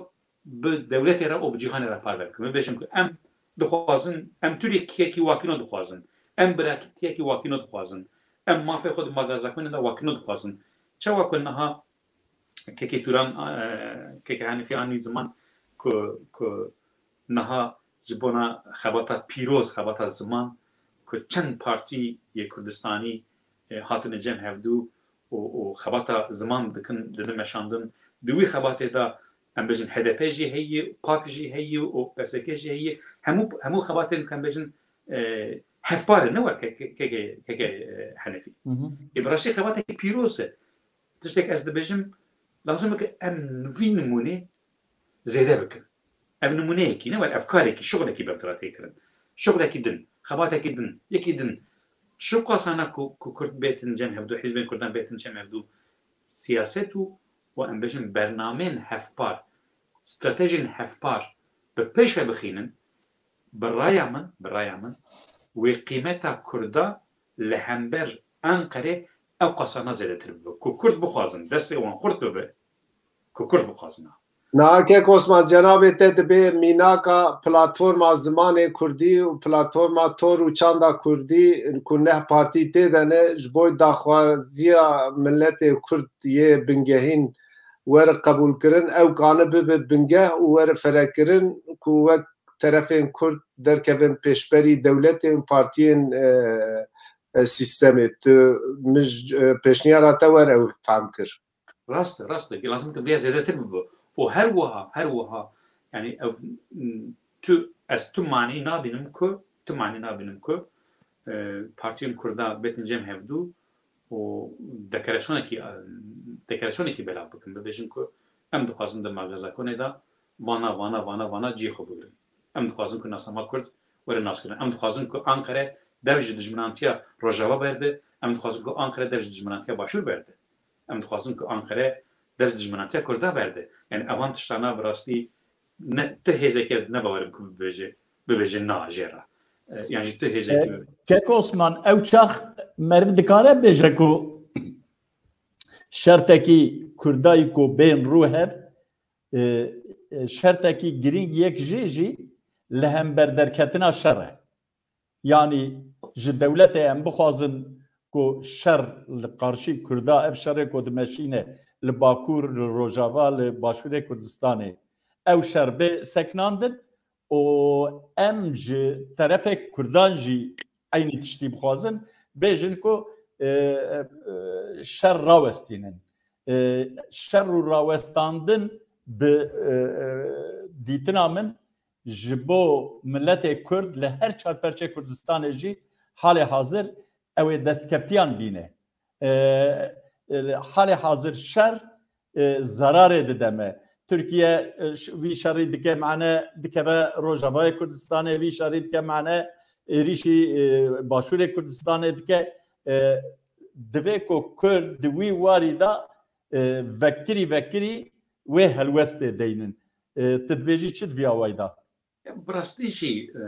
bi dewletê re û bi cîhanê re parve bikin. Bibêjin ku em dixwazin, em Tirkiyekî wakîno dixwazin, em birakîtiyekî wakîno dixwazin, em mafê xwe di magazakonê de wakîno dixwazin. Çawa ku niha Kekê Turan, e, Kekê Hanîfî anî ziman ku, ku niha ji bona xebata pîroz, xebata ziman ku çend partî yê Kurdistanî, e, hatine cem hevdû û, û xebata ziman dikin, didin meşandin. Di wî xebatê de em bêjin H D P jî heye, PAK jî heye û P S K jî heye. Hemû, hemû xebatên ku em bêjin, e, hevpar in, ne weke ke-, Kekê, Kekê, e, Hanîfî. Hı hı. Ê, bi rastî xebatekî pîroz e. Tiştek ez dibêjim, lazim e ku em vî nimûnê zêde bikin. Ev nimûneyekî ne, were ev karekî, şixulekî bertira tê kirin. Şixulekî din, xebatekî din, yekî din. Çiqasana ku, ku Kurd bêtin cem hevdû, hizbên Kurdan bêtin cem hevdû, siyaset û, û em bêjin bernameyên hevpar, stratejiyên hevpar bi pêş ve bixînin, bi raya min, bi raya min, wê qîmeta Kurda li hember Enqerê ew qasana zêdetir bibe. Ku Kurd bixwazin, destê wan xurt bibe, ku Kurd bixwazin. Niha kek Osman, cenabê te dibê mînaka platforma zimanê kurdî û platforma tor û çanda kurdî ku neh partî tê de ne, ji bo daxwaziya miletê kurd yê bingehîn were qebûlkirin, ew kane bibe bingeh û were ferekirin ku wek terefên kurd derkevin pêşberî dewletê û partiyên, e, e, sîstemê. Tu, min ji, e, pêşniyara te were ew fehm kir. Rast e, rast e. Lazim e vêya zêdetir bibe. Û her wiha, her wiha, yani ev, m, tu, ez tu manî nabînim ku, tu manî nabînim ku, e, partiyên Kurda bêtin cem hevdû û deklarasyonekî, deklarasyonekî belav bikin, bibêjin ku em dixwazin di magazakonê de vana, vana, vana, vana cihê xwe bigrin. Em dixwazin ku nasnama Kurd were naskirin. Em dixwazin ku Anqere dev ji dijminantiya Rojava berde. Em dixwazin ku Anqere dev ji dijminantiya Başûr berde. Em dixwazin ku Anqere dev ji dijminantiya Kurda berde. Yani evan tiştana bi rastî ne, ti hêzekî ez ne bawerim ku bibêje, bibêje na jê re. E, yani ji ti hêzekî E, Kek Osman, ew çax meriv dikare bêje ku şertekî Kurdayî ku bên rû hev, e, e, şertekî girîng yek jê jî li hember derketina şer e. Yanî ji dewletê em bixwazin ku şer li qarşî Kurda, ev şerê ku dimeşîne li Bakur, li Rojava, li Başûrê Kurdistanê, ew şer bê sekinandin û em ji terefê Kurdan jî eynî tiştî bixwazin, bêjin ku, e, e, şer rawestînin. E, şer û rawestandin bi, e, e, dîtina min ji bo miletê Kurd li her çar perçê Kurdistanê jî halê hazir ew ê destkeftiyan bîne. E, e, halê hazir şer, e, zerarê dide me. Tirkiye, e, ş-, vî şerî dike mane dikeve Rojavayê Kurdistanê, vî şerî dike mane êrîşî, e, Başûrê Kurdistanê dike. E, divê ku Kurd di wî warî de, e, vekirî vekirî wê helwestê deynin. E, tu dibêjî çi di vî awayî de? Bi rastî jî, e,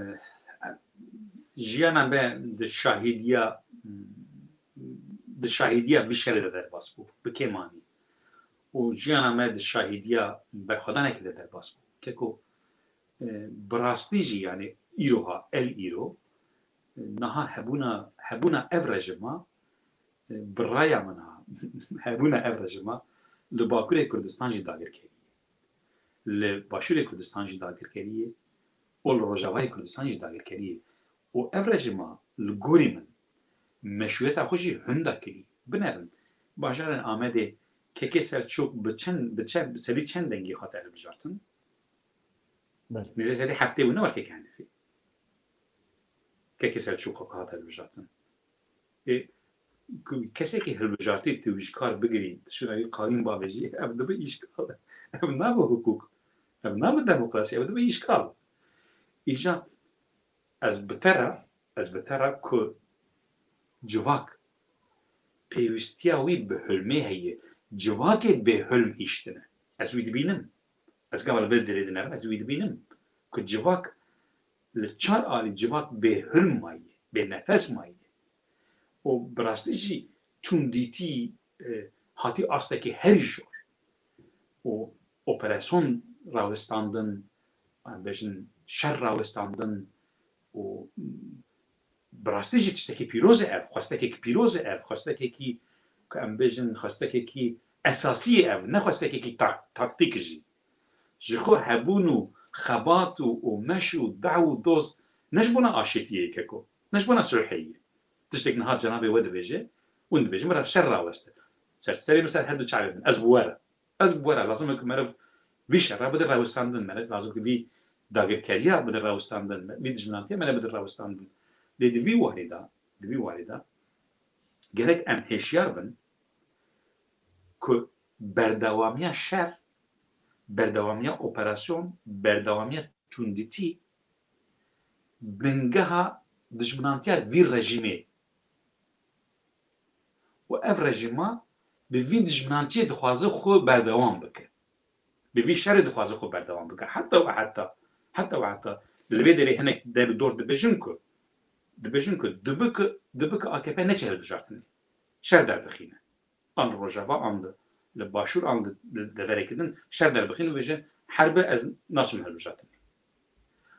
jiyana me di şahîdiya, di şahîdiya vî şerê de derbas bû, bi kêm anî. Û jiyana me di şahîdiya berxwedanekê de derbas bû. Keko, e, bi rastî jî, yani îroha, el îro, e, niha hebûna, hebûna ev rejima, e, bi raya min ha, hebûna ev rejima li Bakurê Kurdistan jî dagirkerî ye. Li Başûrê Kurdistan jî dagirkerî ye û li Rojavayê Kurdistan jî dagirkerî ye. Û ev rejîma li gorî min meşrûyeta xwe jî hunda kirî. Binerin, bajarên Amedê Kekê Selçûk bi çend, bi çe-, bi serî çend dengî hate hilbijartin? Belê. Nêzî serê heftê bûne wekek Henîfî. Kekê Selçûqa hate hilbijartin. Ê, ku kesekî hilbijartî tu wî ji kar bigirî, tu şûna wî qalîn bavêjî, ev dibe îşkal. Ev nabe hukuk. Ev nabe demokrasî, ev dibe îşkal. Îja ez bi te re, ez bi te re ku civak pêwîstiya wî bi hilmê heye, civakê bêhilm hiştine. Ez wî dibînim. Ez gava li vê derê dinêrim, ez wî dibînim. Ku civak li çar alî civak bêhilm maye, bênefes maye. Û bi rastî jî tundîtî, e, hatî astekî herî jor. Û operasyon rawestandin, em bêjin şer rawestandin û, mm, bi rastî jî tiştekî pîroz e ev, xwestekekî pîroz e ev, xwestekekî, ku em bêjin, xwestekekî esasî ye ev, ne xwestekekî tak-, taktîk jî. Ji xwe hebûn û xebat û, û meş û daw û doz ne ji bona aşîtiyê ye keko, ne ji bona sulhê ye. Tiştek niha cenabê we dibêje, hûn dibêjin, min re şer raweste. Ser serê min, ser her du çavê min. Ez bi we re. Ez bi we re. Lazim e ku meriv vî şera bide rawestandin. Meriv lazim ku vî dagirkeriya bide rawestandin. Vî dijminantiya meriv bide rawestandin. Lê di vî warî de, di vî warî de gerek em hêşyar bin ku berdewamiya şer, berdewamiya operasyon, berdewamiya tundîtî bingeha dijminantiya vî rejîmê. Û ev rejîma bi vî dijminantiyê dixwaze xwe berdewam bike. Bi vî şerê dixwaze xwe berdewam bike. Heta û heta, heta û heta li vê derê hinek der û dor dibêjin ku, dibêjin ku dibe ku, dibe ku A K P neçe hilbijartinê. Şer derbixîne. An li Rojava, an li, li Başûr, an li, li deverekî din şer derbixîne û bêje, herbe ez naçim hilbijartinê.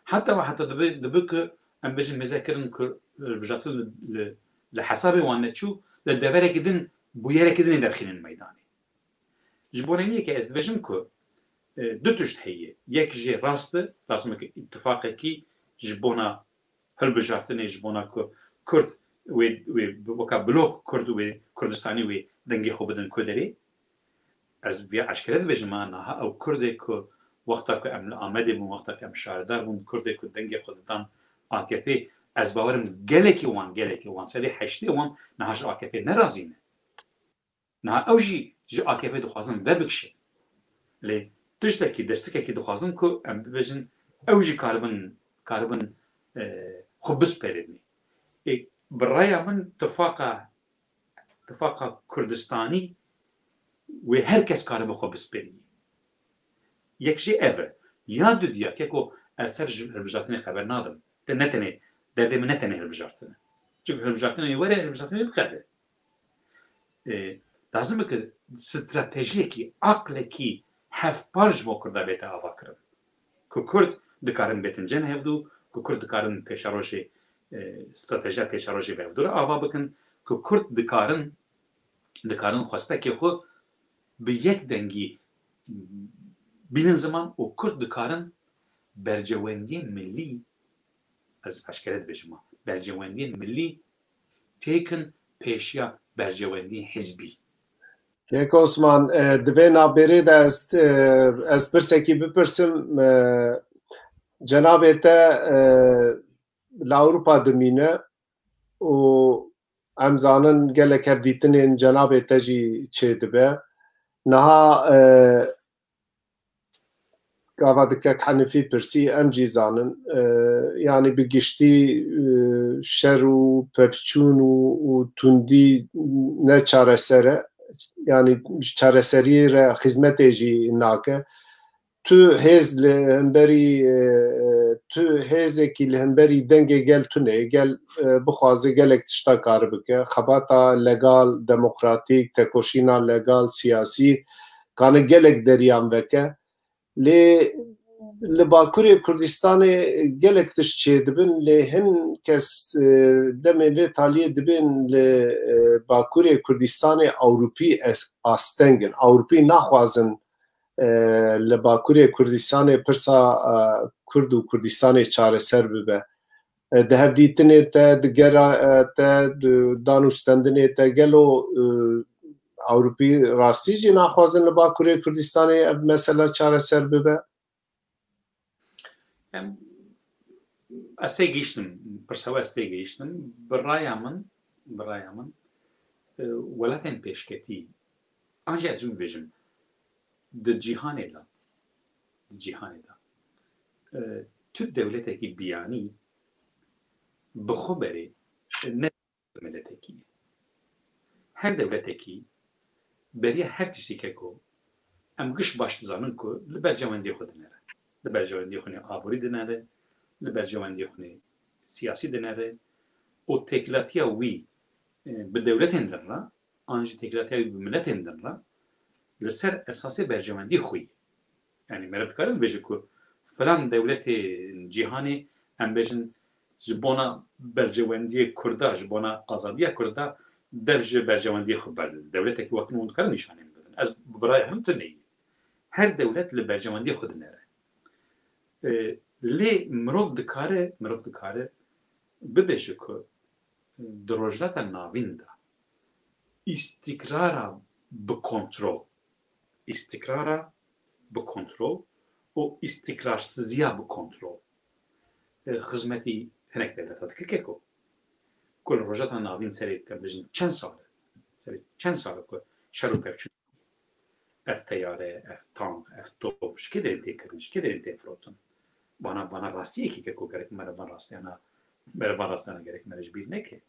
Heta û heta dibe, dibe ku em bêjin mêze kirin ku hilbijartin li, li, li hesabê wan neçû, li deverekî din bûyerekî din ê derxînin meydanê. Ji bo neyê ke ez dibêjim ku, e, du tişt heye. Yek jê rast e, lazim e ku îtifaqekî ji bona hilbijartinê, ji bona ku Kurd wê, wê weka blok Kurd wê Kurdistanî wê dengê xwe bidin ku derê. Ez vê eşkere dibêjim, ha, niha ew Kurdê ku wexta ku em li Amedê bûn, wexta ku em şaredar bûn, Kurdê ku dengê xwe didan A K P, ez bawerim gelekî wan, gelekî wan, serê heştê wan niha ji A K P nerazî ne. Niha ew jî ji A K P dixwazin vebikişin. Lê tiştekî, destikekî dixwazin ku em bibêjin, ew jî karibin, karibin, e, xwe bispêrînê. Ê, bi raya min tifaqa, tifaqa Kurdistanî wê her kes karibe xwe bispêrî. Yek jê ev e. Ya dudiya, keko ez ser ji hilbijartinê xeber nadim. Te ne tenê, derdê min ne tenê hilbijartin e. Çunku hilbijartinê were, hilbijartinê biqede. E, lazim e ku stratejiyekî, aqlekî hevpar ji bo Kurda bête ava kirin. Ku Kurd dikarin bêtin cem hevdû, ku Kurd dikarin pêşerojê, e, stratejiya pêşerojê bi hevdû re ava bikin, ku Kurd dikarin, dikarin xwestekê xwe bi yek dengî bînin ziman û Kurd dikarin berjewendiyên milî, ez eşkere dibêjim, berjewendiyên milî têkin pêşiya berjewendiyên hizbî. Kek Osman, e, di vê navbêrê de ez, e, ez pirsekî bipirsim, e, cenabê te, e, li Ewropa dimîne û em zanin gelek hevdîtinên cenabê te jî çêdibe. Niha, e, gava di kek Henîfî pirsî, em jî zanin, e, yanî bi giştî, e, şer û pevçûn û, û tundî ne çareser e. Yanî çareseriyê re xizmetê jî nake. Tu hêz li hemberî, e, e, tu hêzekî li hemberî dengê gel tune, gel, e, bixwaze gelek tişta kar bike. Xebata legal, demokratîk, tekoşîna legal, siyasî, kane gelek deriyan veke. Lê li Bakurê Kurdistanê gelek tişt çêdibin, lê hin kes, e, demê vê taliyê dibên li, e, Bakurê Kurdistanê Ewropî es-, asteng in. Ewropî naxwazin, e, li Bakurê Kurdistanê pirsa, e, Kurd û Kurdistanê çareser bibe. E, di hevdîtinê te, di gera, e, te, di danûstendinê te, gelo, e, Ewropî rastî jî naxwazin li Bakurê Kurdistanê ev mesela çareser bibe? Em, ez tê gihîştim, pirsa we ez tê gihîştim. Bi raya min, bi raya min, e, welatên pêşketî, an jî ez wî bibêjim, di cîhanê de, di cîhanê de, e, tu dewletekî biyanî bi xwe berê, e, ne miletekî ye. Her dewletekî beriya her tiştî ke ku em giş baş dizanin ku li berjewendiyê xwe dinere. Li berjewendiyê xwe nê aborî dinere, li berjewendiyê xwe nê siyasî dinere û têkilatiya wî, e, bi dewletên din re, an jî têkilatiya wî bi miletên din re li ser esasê berjewendiyê xwe ye. Yanî meriv dikare bibêje ku filan dewletê cîhanê, em bêjin, ji bona berjewendiyê Kurda, ji bona azadiya Kurda dev ji berjewendiyê xwe berdide. Dewletekî wekî hûn dikarin nîşanê min bidin. Ez bi raya min tune ye. Her dewlet li berjewendiyê xwe dinere. E, lê mirov dikare, mirov dikare bibêje ku di Rojhilata Navîn de îstikrara bi kontrol, îstikrara bi kontrol û îstikrarsiziya bi kontrol, e, xizmetî hinek dewleta dike keko. Ku li Rojhilata Navîn serê, em bêjin, çend sal e, serê çend sal e ku şer û pevçûn, ev teyare, ev tank, ev top, ji kê derê tê kirin, ji kê derê tê firotin? Vana, vana rastiyekî ke ku gerek me li van rastiyana, me li van rastiyana gerek me li ji bîr neke.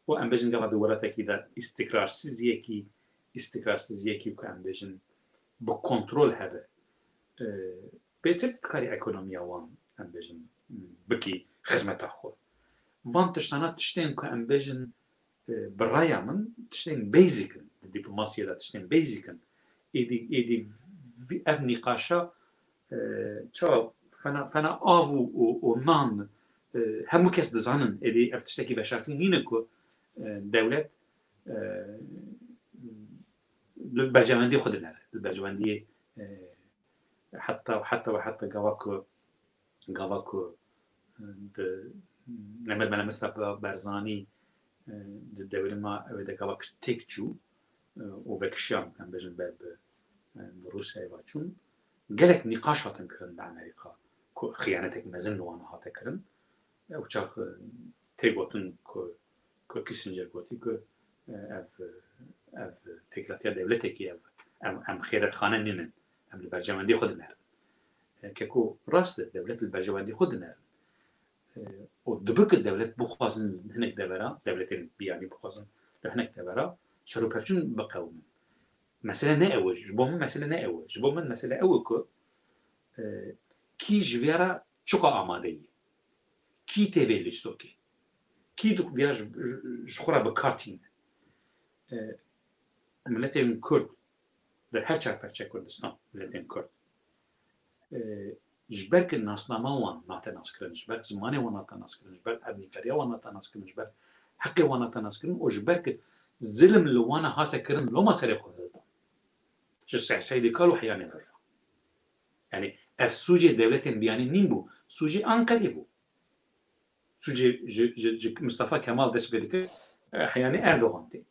Û em bêjin gava di welatekî de îstikrarsiziyekî, îstikrarsiziyekî ku em bêjin bi kontrol hebe, e, bêtir dikarî ekonomiya wan, em bêjin, bikî xizmeta xwe. Van tiştana tiştên ku em bêjin, e, bi raya min tiştên basic in, di dîplomasiyê de tiştên basic in. Êdî, êdî vî, ev nîqaşa, e, çawa fena, fena av û, û, û nan, e, hemû kes dizanin, êdî ev tiştekî veşartî nîne ku, e, dewlet, e, li berjewendiyê xwe dinere, li berjewendiyê, e, heta, heta ve heta gava ku, gava ku, e, di Mehmet Mele Mistefa Barzanî, e, di dewrima ew ê de gava têk çû, e, û vekişiyan, em bêjin, ber bi, e, bi Rûsyayê ve çûn. Gelek nîqaş hatin kirin li Amerîka ku xiyanetek mezin li wan hate kirin. Ew çax, e, tê gotin ku, ku Kissinger gotî ku, e, ev, ev têkilatiya dewletekî, ev, em, em xêrerxane nînin, em li berjewendiyê xwe dinerin. E, keko rast e, dewlet li berjewendiyê xwe dinerin. E, û dibe ku dewlet bixwazin hinek devera, dewletên biyanî bixwazin li hinek devera şer û pevçûn biqewimin. Mesele ne ew e, ji bo min mesele ne ew e. Ji bo min mesele ew e ku, e, kî ji vê re çiqa amade ye? Kî tê vê lîstokê? Kî di-, viya ji, ji, ji xwe re bi kar tîne? E, miletên Kurd di her çar perçe Kurdistan, miletên Kurd, e, ji ber ku nasnama wan nate naskirin, ji ber zimanê wan nate naskirin, ji ber erdnîgariya wan nate naskirin, ji ber heqê wan nate naskirin û ji ber ku zilim li wan hate kirin, loma serê xwe hildan. Ji Seh Seydî Kal û Heyanê Virva. Yanî ev sûcê dewletên biyanî nîn bû. Sûcê Anqerê bû. Sûcê ji, ji, ji Mustafa Kemal dest pê dikir, e, Heyanê Erdogan tê.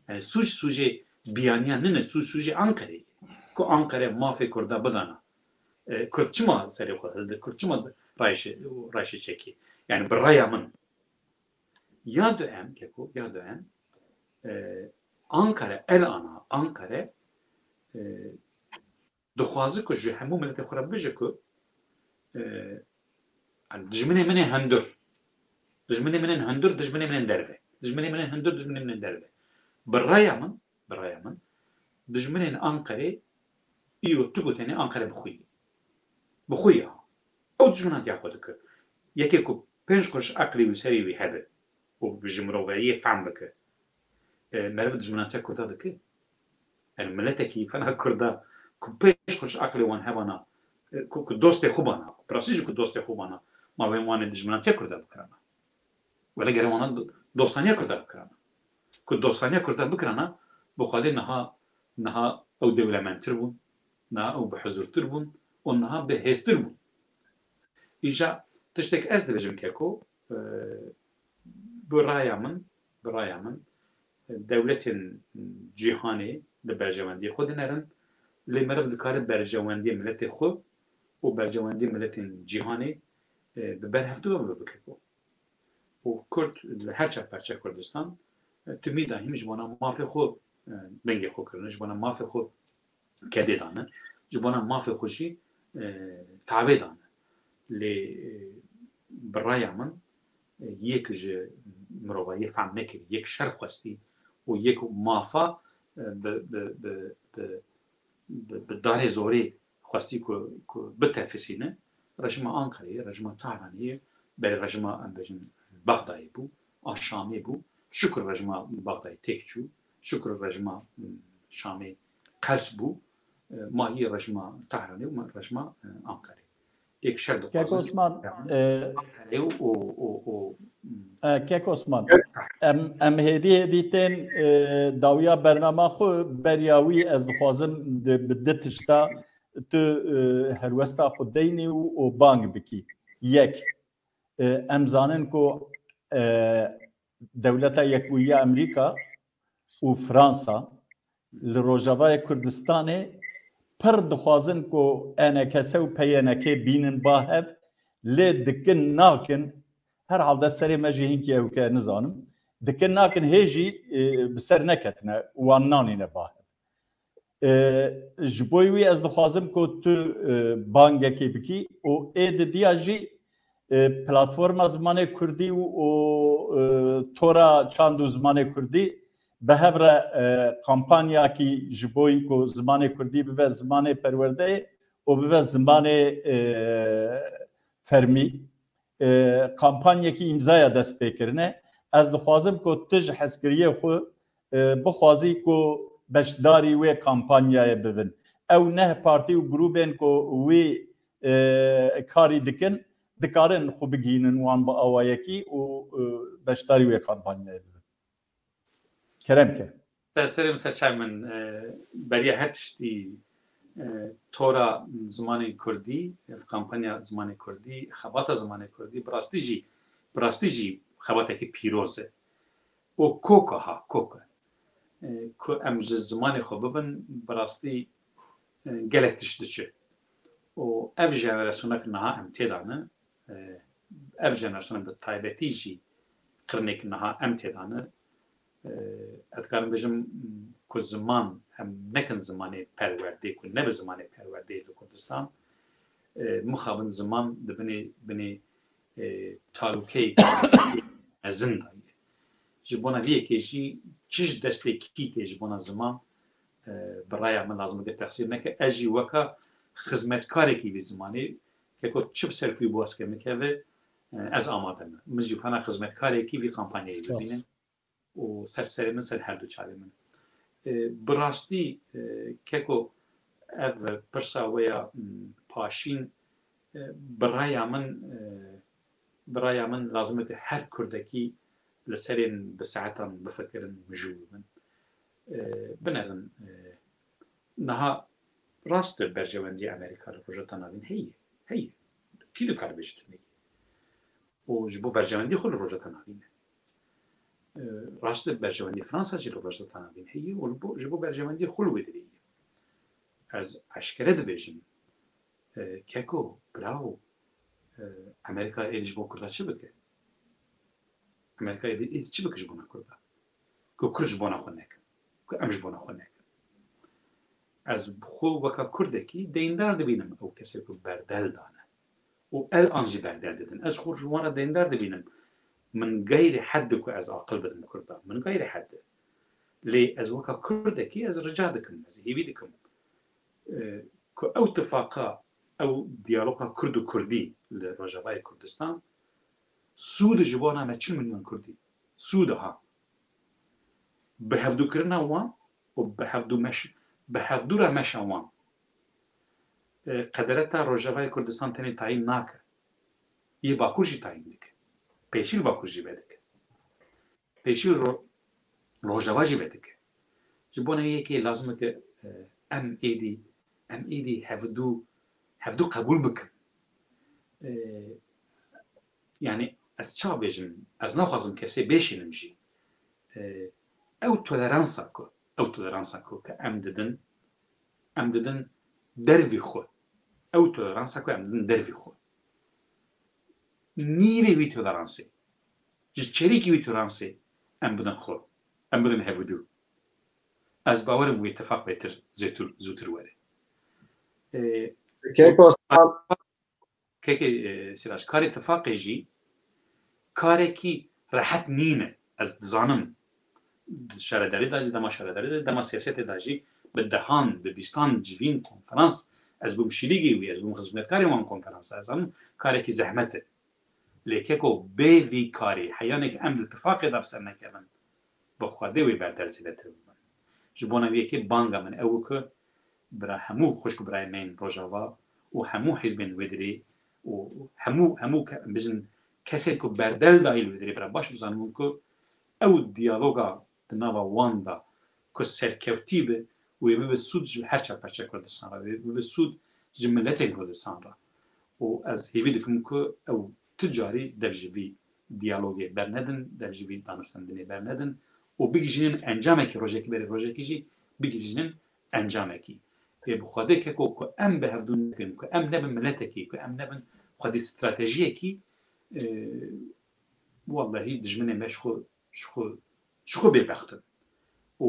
Yanî sûc, sûcê biyaniyan nine, sûc, sûcê Anqerê ye. Ku Anqere mafê Kurda bidana. E, Kurd çima serê xwe hildi? Kurd çima rayşe, rayşe çekî? Yanî bi raya min. Ya duem, keko, ya duem, e, Ankara, el ana Ankara, e, dixwaze ku ji hemû miletê xwe re bibêje ku, e, yani dijminê min ê hundir. Dijminê min ên hundir, dijminê min ên derve. Dijminê min ên hundir, dijminê min ên derve. Bi raya min, bi raya min, dijminên Anqerê îro tu gotenê Anqere bi xwe ye. Bi xwe ye. Ew dijminatiya xwe dike. Yekê ku pênc quruş eqlê wî serê wî hebe û ji miroveriyê fehm bike, e, meriv dijminatiya Kurda dike? Yani miletekî fena Kurda ku pênc quruş eqlê wan hebana, e, ku, ku dostê xwe bana, ku bi rastî jî ku dostê xwe bana, ma wê wan ê dijminatiya Kurda bikirana? Wele gere wana do-, dostaniya Kurda bikirana. Ku dostaniya Kurda bikirana, bi xwedê niha, niha ew dewlemendtir bûn, niha ew bihuzurtir bûn û niha bihêztir bûn. Îja tiştek ez dibêjim keko, e, bi raya min, bi raya min, e, dewletên cîhanê li berjewendiyê xwe dinerin, lê meriv dikare berjewendiyê miletê xwe û berjewendiyê miletên cîhanê e, bi berhevdû ve bike ku û Kurd li her çar perçe Kurdistan, e, timî da hîn ji bona mafê xwe, e, dengê xwe kirine, ji bona mafê xwe kedê dane, ji bona mafê xwe jî, e, tavê dane. Lê, e, bi raya min, e, yek ji mirovayê fehm nekirî, yek şer xwestî û yek mafa, e, bi, bi, bi, bi, bi, bi darê zorê xwestî ku, ku bitefisîne, rejîma Ankareyê, rejîma Tahranê, berê rejîma, em bêjin, Bexdayê bû, a Şamê bû. Şukur rejîma Bexdayê têk çû, şukur rejîma, mm, Şamê qels bû. E, ma yê rejîma Tahranê û ma rejîma, e, Ankarê. Yek şer dixwazin. Kek Osman, e, Ankarê û, û, û, û, mm, e, Kek Osman, em, em hêdî hêdî tên, e, dawiya bernama xwe, beriya wî ez dixwazim di, bi di tişta tu, e, helwesta xwe deynî û, û bang bikî. Yek, e, em zanin ku, e, Dewleta Yekbûyî ya Amerîka û Fransa li Rojavayê Kurdistanê pir dixwazin ku E N K S û P Y N K bînin ba hev, lê dikin nakin, herhalde serê me jî hinkî ewke nizanim, dikin nakin hê jî, e, bi ser neketine, wan nanîne ba hev. E, ji bo wî ez dixwazim ku tu, e, bangekê bikî û ê didiya jî, e, platforma zimanê kurdî û, û, e, tora çand û zimanê kurdî bi hev re, e, kampanyakî ji bo wî ku zimanê kurdî bibe zimanê perwerdeyê û bibe zimanê, e, fermî, e, kampanyekî îmzaya dest pê kirine. Ez dixwazim ku tu ji hezkiriyê xwe, e, bixwazî ku beşdarî wê kampanyayê bibin. Ew neh partî û grûbên ku wî, e, karî dikin, dikarin xwe bigihînin wan bi awayekî û, e, beşdarî wê kampanyayê bibin. Kerem ke. Ser serê min, ser çavê min, e, beriya her tiştî, e, tora zimanê kurdî, e, kampanya zimanê kurdî, xebata zimanê kurdî, bi rastî jî, bi rastî jî xebatekî pîroz e. Û koka ha, kok e. E, ku em ji zimanê xwe bibin, bi rastî, e, gelek tişt diçe. Û ev jenerasyonek niha em tê de ne, e, ev jenerasyona bi taybetî jî qirnek niha em tê de ne. E, ez dikarim bêjim ku ziman em nekin zimanê perwerdê, ku nebe zimanê perwerdê li Kurdistan, e, mixabin ziman di binê, binê, e, talûkeyê mezin de ye. Ji bona vê yekê jî çi ji destê kî tê ji bona ziman, e, bi raya min lazim e ke texsîr neke. Ez jî weka xizmetkarekî vî zimanê, keko çi bi ser kû baz ke min keve, e, ez amade me. Min jî fena xizmetkarekî vî kampanyayê Spas. Bibînim û ser serê min, ser her du çavê min. E, bi rastî, e, keko ev pirsa we ya, m, paşîn, e, bi raya min, e, bi raya min lazim e ke her kurdekî li serên bi saetan bifikirin, mijûl bibin. E, binerin, e, niha rast e berjewendî Amerîka li Rojhilata Navîn heye, heye. Kî dikare bêje tu neyê? Û ji bo berjewendî xwe li Rojhilata Navîn e. E, rast e berjewendî Fransa jî li Rojhilata Navîn heye û li bo, ji bo berjewendî xwe li wê derê ye. Ez eşkere dibêjim, e, keko, bravo, e, Amerîka êdî ji bo Kurda çi bike? Amerîka êdî, êdî çi bike ji bona Kurda? Ku Kurd ji bona xwe nekin. Ku em ji bona xwe nekin. Ez xwe weka Kurdekî deyndar dibînim ew kesê ku berdel dane. Û elan jî berdel didin. Ez xwe ji wan re deyndar dibînim. Min geyrî hed e ku ez aqil bidim Kurda. Min geyrî hed e. Lê ez weka Kurdekî ez rica dikim, ez hêvî dikim, e, ku ew tifaqa, ew diyaloga Kurd û Kurdî li Rojavayê Kurdistan, sûd ji bona me çil milyon Kurdî. Sûd e ha. Bi hevdûkirina wan û bi hevdû meş-, bi hevdû re meşa wan, e, qedereta Rojavayê Kurdistan tenê tayîn nake. Yê Bakur jî tayîn dike. Pêşî li Bakur jî vedike. Pêşî ro-, Rojava jî vedike. Ji bona wê yekê lazim e ke, e, em êdî, em êdî hevdû, hevdû qebûl bikin. E, yani ez ça bêjim, ez naxwazim kesê bêşînim jî. E, ew toleransa ku, ew toleransa ku ke em didin, em didin dervî xwe. Ew toleransa ku em didin dervî xwe. nîvê wî toleransê, ji çerîkî wî toleransê em bidin xwe, em bidin hevûdû. Ez bawerim wê tifaq bêtir zêtir, zûtir were. Ê, Kek Osman. Kekê, e, Sîrac, karê tifaqê jî karekî rehet nîne. Ez dizanim di şaredarî de jî, dema şaredarî de, dema siyasetê de jî bi dehan, bi bîstan civîn konferans, ez bûm şirîgê wî, ez bûm xizmetkarê wan konferans, ez zanim karekî zehmet e. Lê keko bê vî karî, heyanê ke em di tifaqê de bi ser nekevin, bi Xwedê wê berdel zêdetir bibin. Ji bona wî yekê banga min ew ku bira hemû xwişk û birayê me yên Rojava û hemû hizbên wê dirê û hemû, hemû ke-, bijin kesên ku berdel dayî li wê dirê bira baş bizanin ku ew diyaloga di nava wan de ku serkewtî be, wê bibe sûd ji her çar parçeya Kurdistan re, wê bibe sûd ji miletên Kurdistan re. Û ez hêvî dikim ku ew tu carî dev ji vî diyalogê bernedin, dev ji vî danûstendinê bernedin û bigihîjînin encamekî, rojekî berê rojekî jî bigihîjînin encamekî. Ê bi Xwedê keko ku em bi hevdû nekin, ku em nebin miletekî, ku em nebin xwedî stratejiyekî, e, wellehî dijminê me ji xwe, ji xwe, ji xwe bêbext in. Û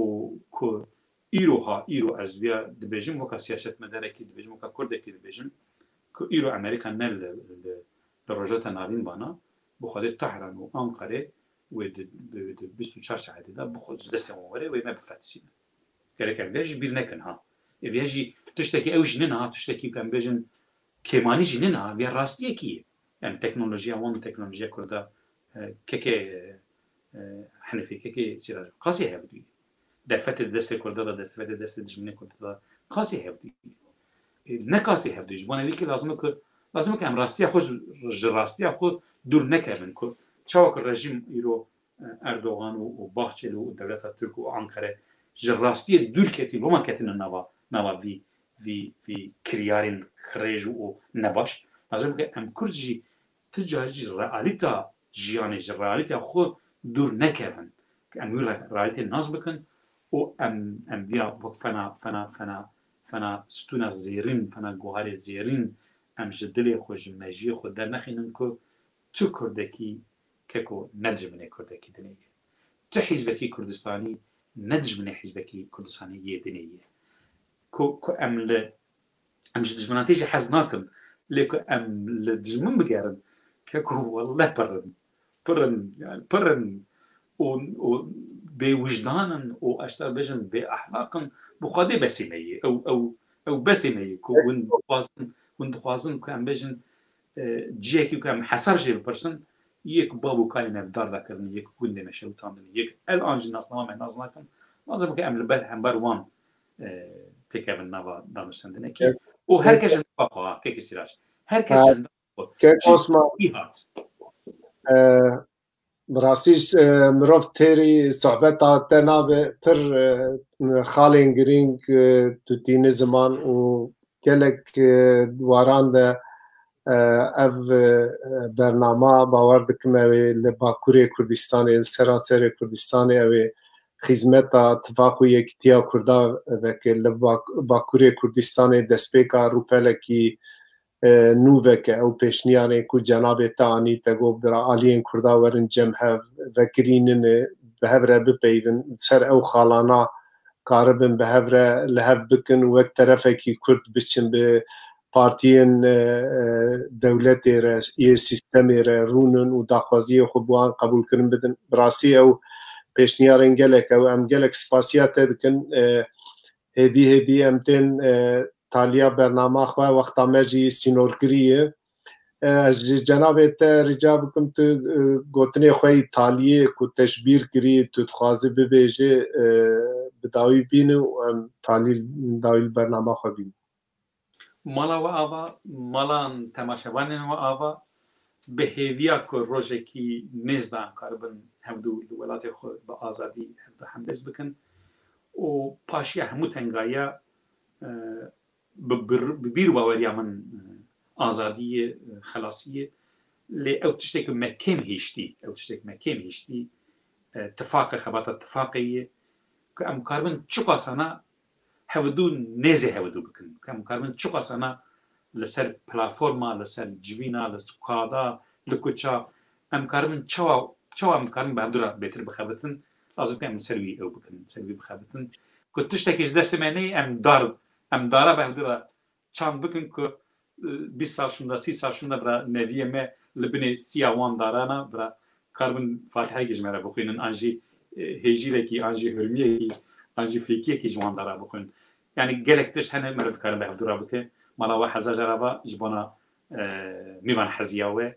ku îro ha, îro ez viya dibêjim, weka siyasetmedarekî dibêjim, weka Kurdekî dibêjim, ku îro Amerîka ne li, li, li Rojhilata Navîn bana, bi Xwedê Tehran û Anqerê wê di, di, di bîst û çar saetê de bi xwe ji destê wan were, wê me bifetisîne. Gerek em vê jî bîr nekin ha. Ê vê jî tiştekî ew jî nina ha, tiştekî em bêjin kêmanî jî nina ha, vê rastiyekî ye. Yani teknolojiya wan, teknolojiya Kurda, e, keke, e, e, Henefê, keke Sîrac, qasê hevdû ye. Derfetê di destê Kurda de, derfetê destê dijminê Kurda de, qasê hevdû ye. E, ne qasê hevdû ye. Ji bona wî kê lazim e ku, lazim e ku em rastiya xwe, ji rastiya xwe dûr nekevin ku çawa ku rejîm îro, e, Erdogan û, û Bahçeli û dewleta Tirk û Ankara ji rastiyê dûr ketî, loma ketine nava, nava vî, vî, vî kiryarên xirêj û, û nebaş. Lazim e ku em Kurd jî tu carî ji realîta jiyanê, ji realîta xwe dûr nekevin. Em wî re-, realîtê nas bikin û em, em viya wek fena, fena, fena, fena stûna zêrîn, fena guharê zêrîn em ji dilê xwe, ji mejiyê xwe dernexînin ku tu Kurdekî keko ne dijminê Kurdekî dinê ye. Tu hîzbekî Kurdistanî ne dijminê hîzbekî Kurdistanî yê dinê ye. Ku, ku em li Em ji dijminatê jî hez nakin. Lê ku em li dijmin bigerin, keko welle pir in. Pir in, yani pir in û, û bêwijdan in û ez dê bêjim bêehlaq in. Bi Xwedê besê me yê. Ew, ew, ew besê me yê ku hûn dixwazin, hûn dixwazin ku em bêjin, e, cihekî ku em hesab jê bipirsin, yek bav û kalê me bi dar de kirin, yek gundê me şewitandin, yek el an jî nasnama me nas nakin. Lazim e ku em li ber hember wan, e, têkevin nava danûstendinekê. Evet. Û her kes ji nava xwe, ha, kekê Sîrac. Her kes, ha, ji nava xwe. Kek Çi-, Osman, çi hat? E, bi rastî, e, mirov têrî sohbeta te nabe, pir, e, xalên girîng, e, tu tînî ziman û gelek, e, waran de, e, ev, e, bernama bawer dikim ew ê li Bakurê Kurdistanê, li seranserê Kurdistanê ew ê xizmeta tifaq û yekîtiya Kurda veke. Li Bak-, Bakurê Kurdistanê destpêka rûpelekî, e, nû veke. Ew pêşniyarên ku cenabê te anî, te got bira aliyên Kurda werin cem hev, vekirînin, e, bi hev re bipeyivin. Ser ew xalana karibin bi hev re li hev bikin û wek terefekî Kurd biçin bi partiyên, e, e, dewletê re, yê sîstemê re rûnin û daxwaziyê xwe bi wan qebûlkirin bidin. Bi rastî ew pêşniyarên gelek ew, em gelek spasiya te dikin. E, hêdî hêdî em tên, e, taliya bernama xwe, wexta me jî sînorkirî ye. E, ez ji cenabê te rica bikim, tu, e, gotinê xwe yî taliyê ku te ji bîr kirî, tu dixwazî bibêjî, e, bi dawî bîne û em talî dawî li bernama xwe bînin. Mala we ava, malan temaşevanên we ava, bi hêviya ku rojekî nêz de em karibin hevdû li welatê xwe bi azadî hevdû hembêz bikin û paşiya hemû tengayiya, e, bi, bi, bi bîr û baweriya min, e, azadî ye, e, xelasî ye. Lê ew tiştek me kêm hiştî, ew tiştek me kêm hiştî, e, tifaq e, xebata tifaqê ye. Ku em karibin çiqasana hevdû nêzê hevdû bikin. Ku em karibin çiqasana li ser platforma, li ser civîna, li ser kada, li kuça, em karibin çawa, çawa em dikarin bi hevdû re bêtir bixebitin, lazim ke em ser wî ew bikin, ser wî bixebitin. Ku tiştekî ji destê me neyê, em dar, em dara bi hevdû re çand bikin ku, e, bîst sal şûnda, sî sal şûnda bira neviyê me li binê siya wan darana, bira karibin fatihekî ji me re bixwînin, an jî, e, hêjîrekî, an jî hurmiyekî, an jî fêkiyekî ji wan dara bixwin. Yani gelek tişt hene meriv dikarin bi hevdû re bike. Mala we heza jara va ji bona, e, mîvan heziya we,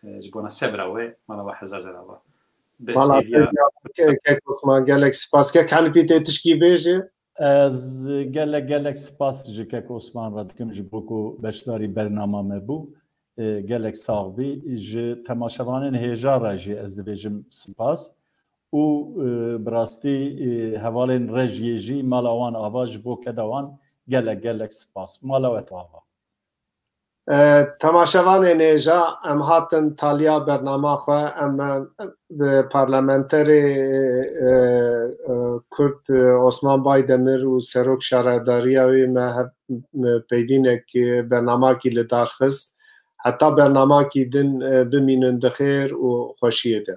e, ji bona sebra we, mala we heza jara va. Bi Mala hêviya- Ke-, Kek Osman, gelek spas. Kek Hanifî tê tişkî bêje? Ez gelek, gelek spas ji Kek Osman re dikim ji bo ku beşdarî bernama me bû. E, gelek sax bî. Ji temaşevanên hêja re jî ez dibêjim spas. Û, e, bi rastî, e, hevalên rejiyê jî mala wan ava ji bo keda wan gelek, gelek spas. Mala we ava. E, temaşevanên hêja, em hatin taliya bernama xwe, em, e, bi parlamenterê, e, e, Kurd, e, Osman Baydemir û Serok Şaredariya wê me hev-, me peyvînek, e, bernamakî li dar xist. Heta bernamakî din, e, bimînin di xêr û xweşiyê de.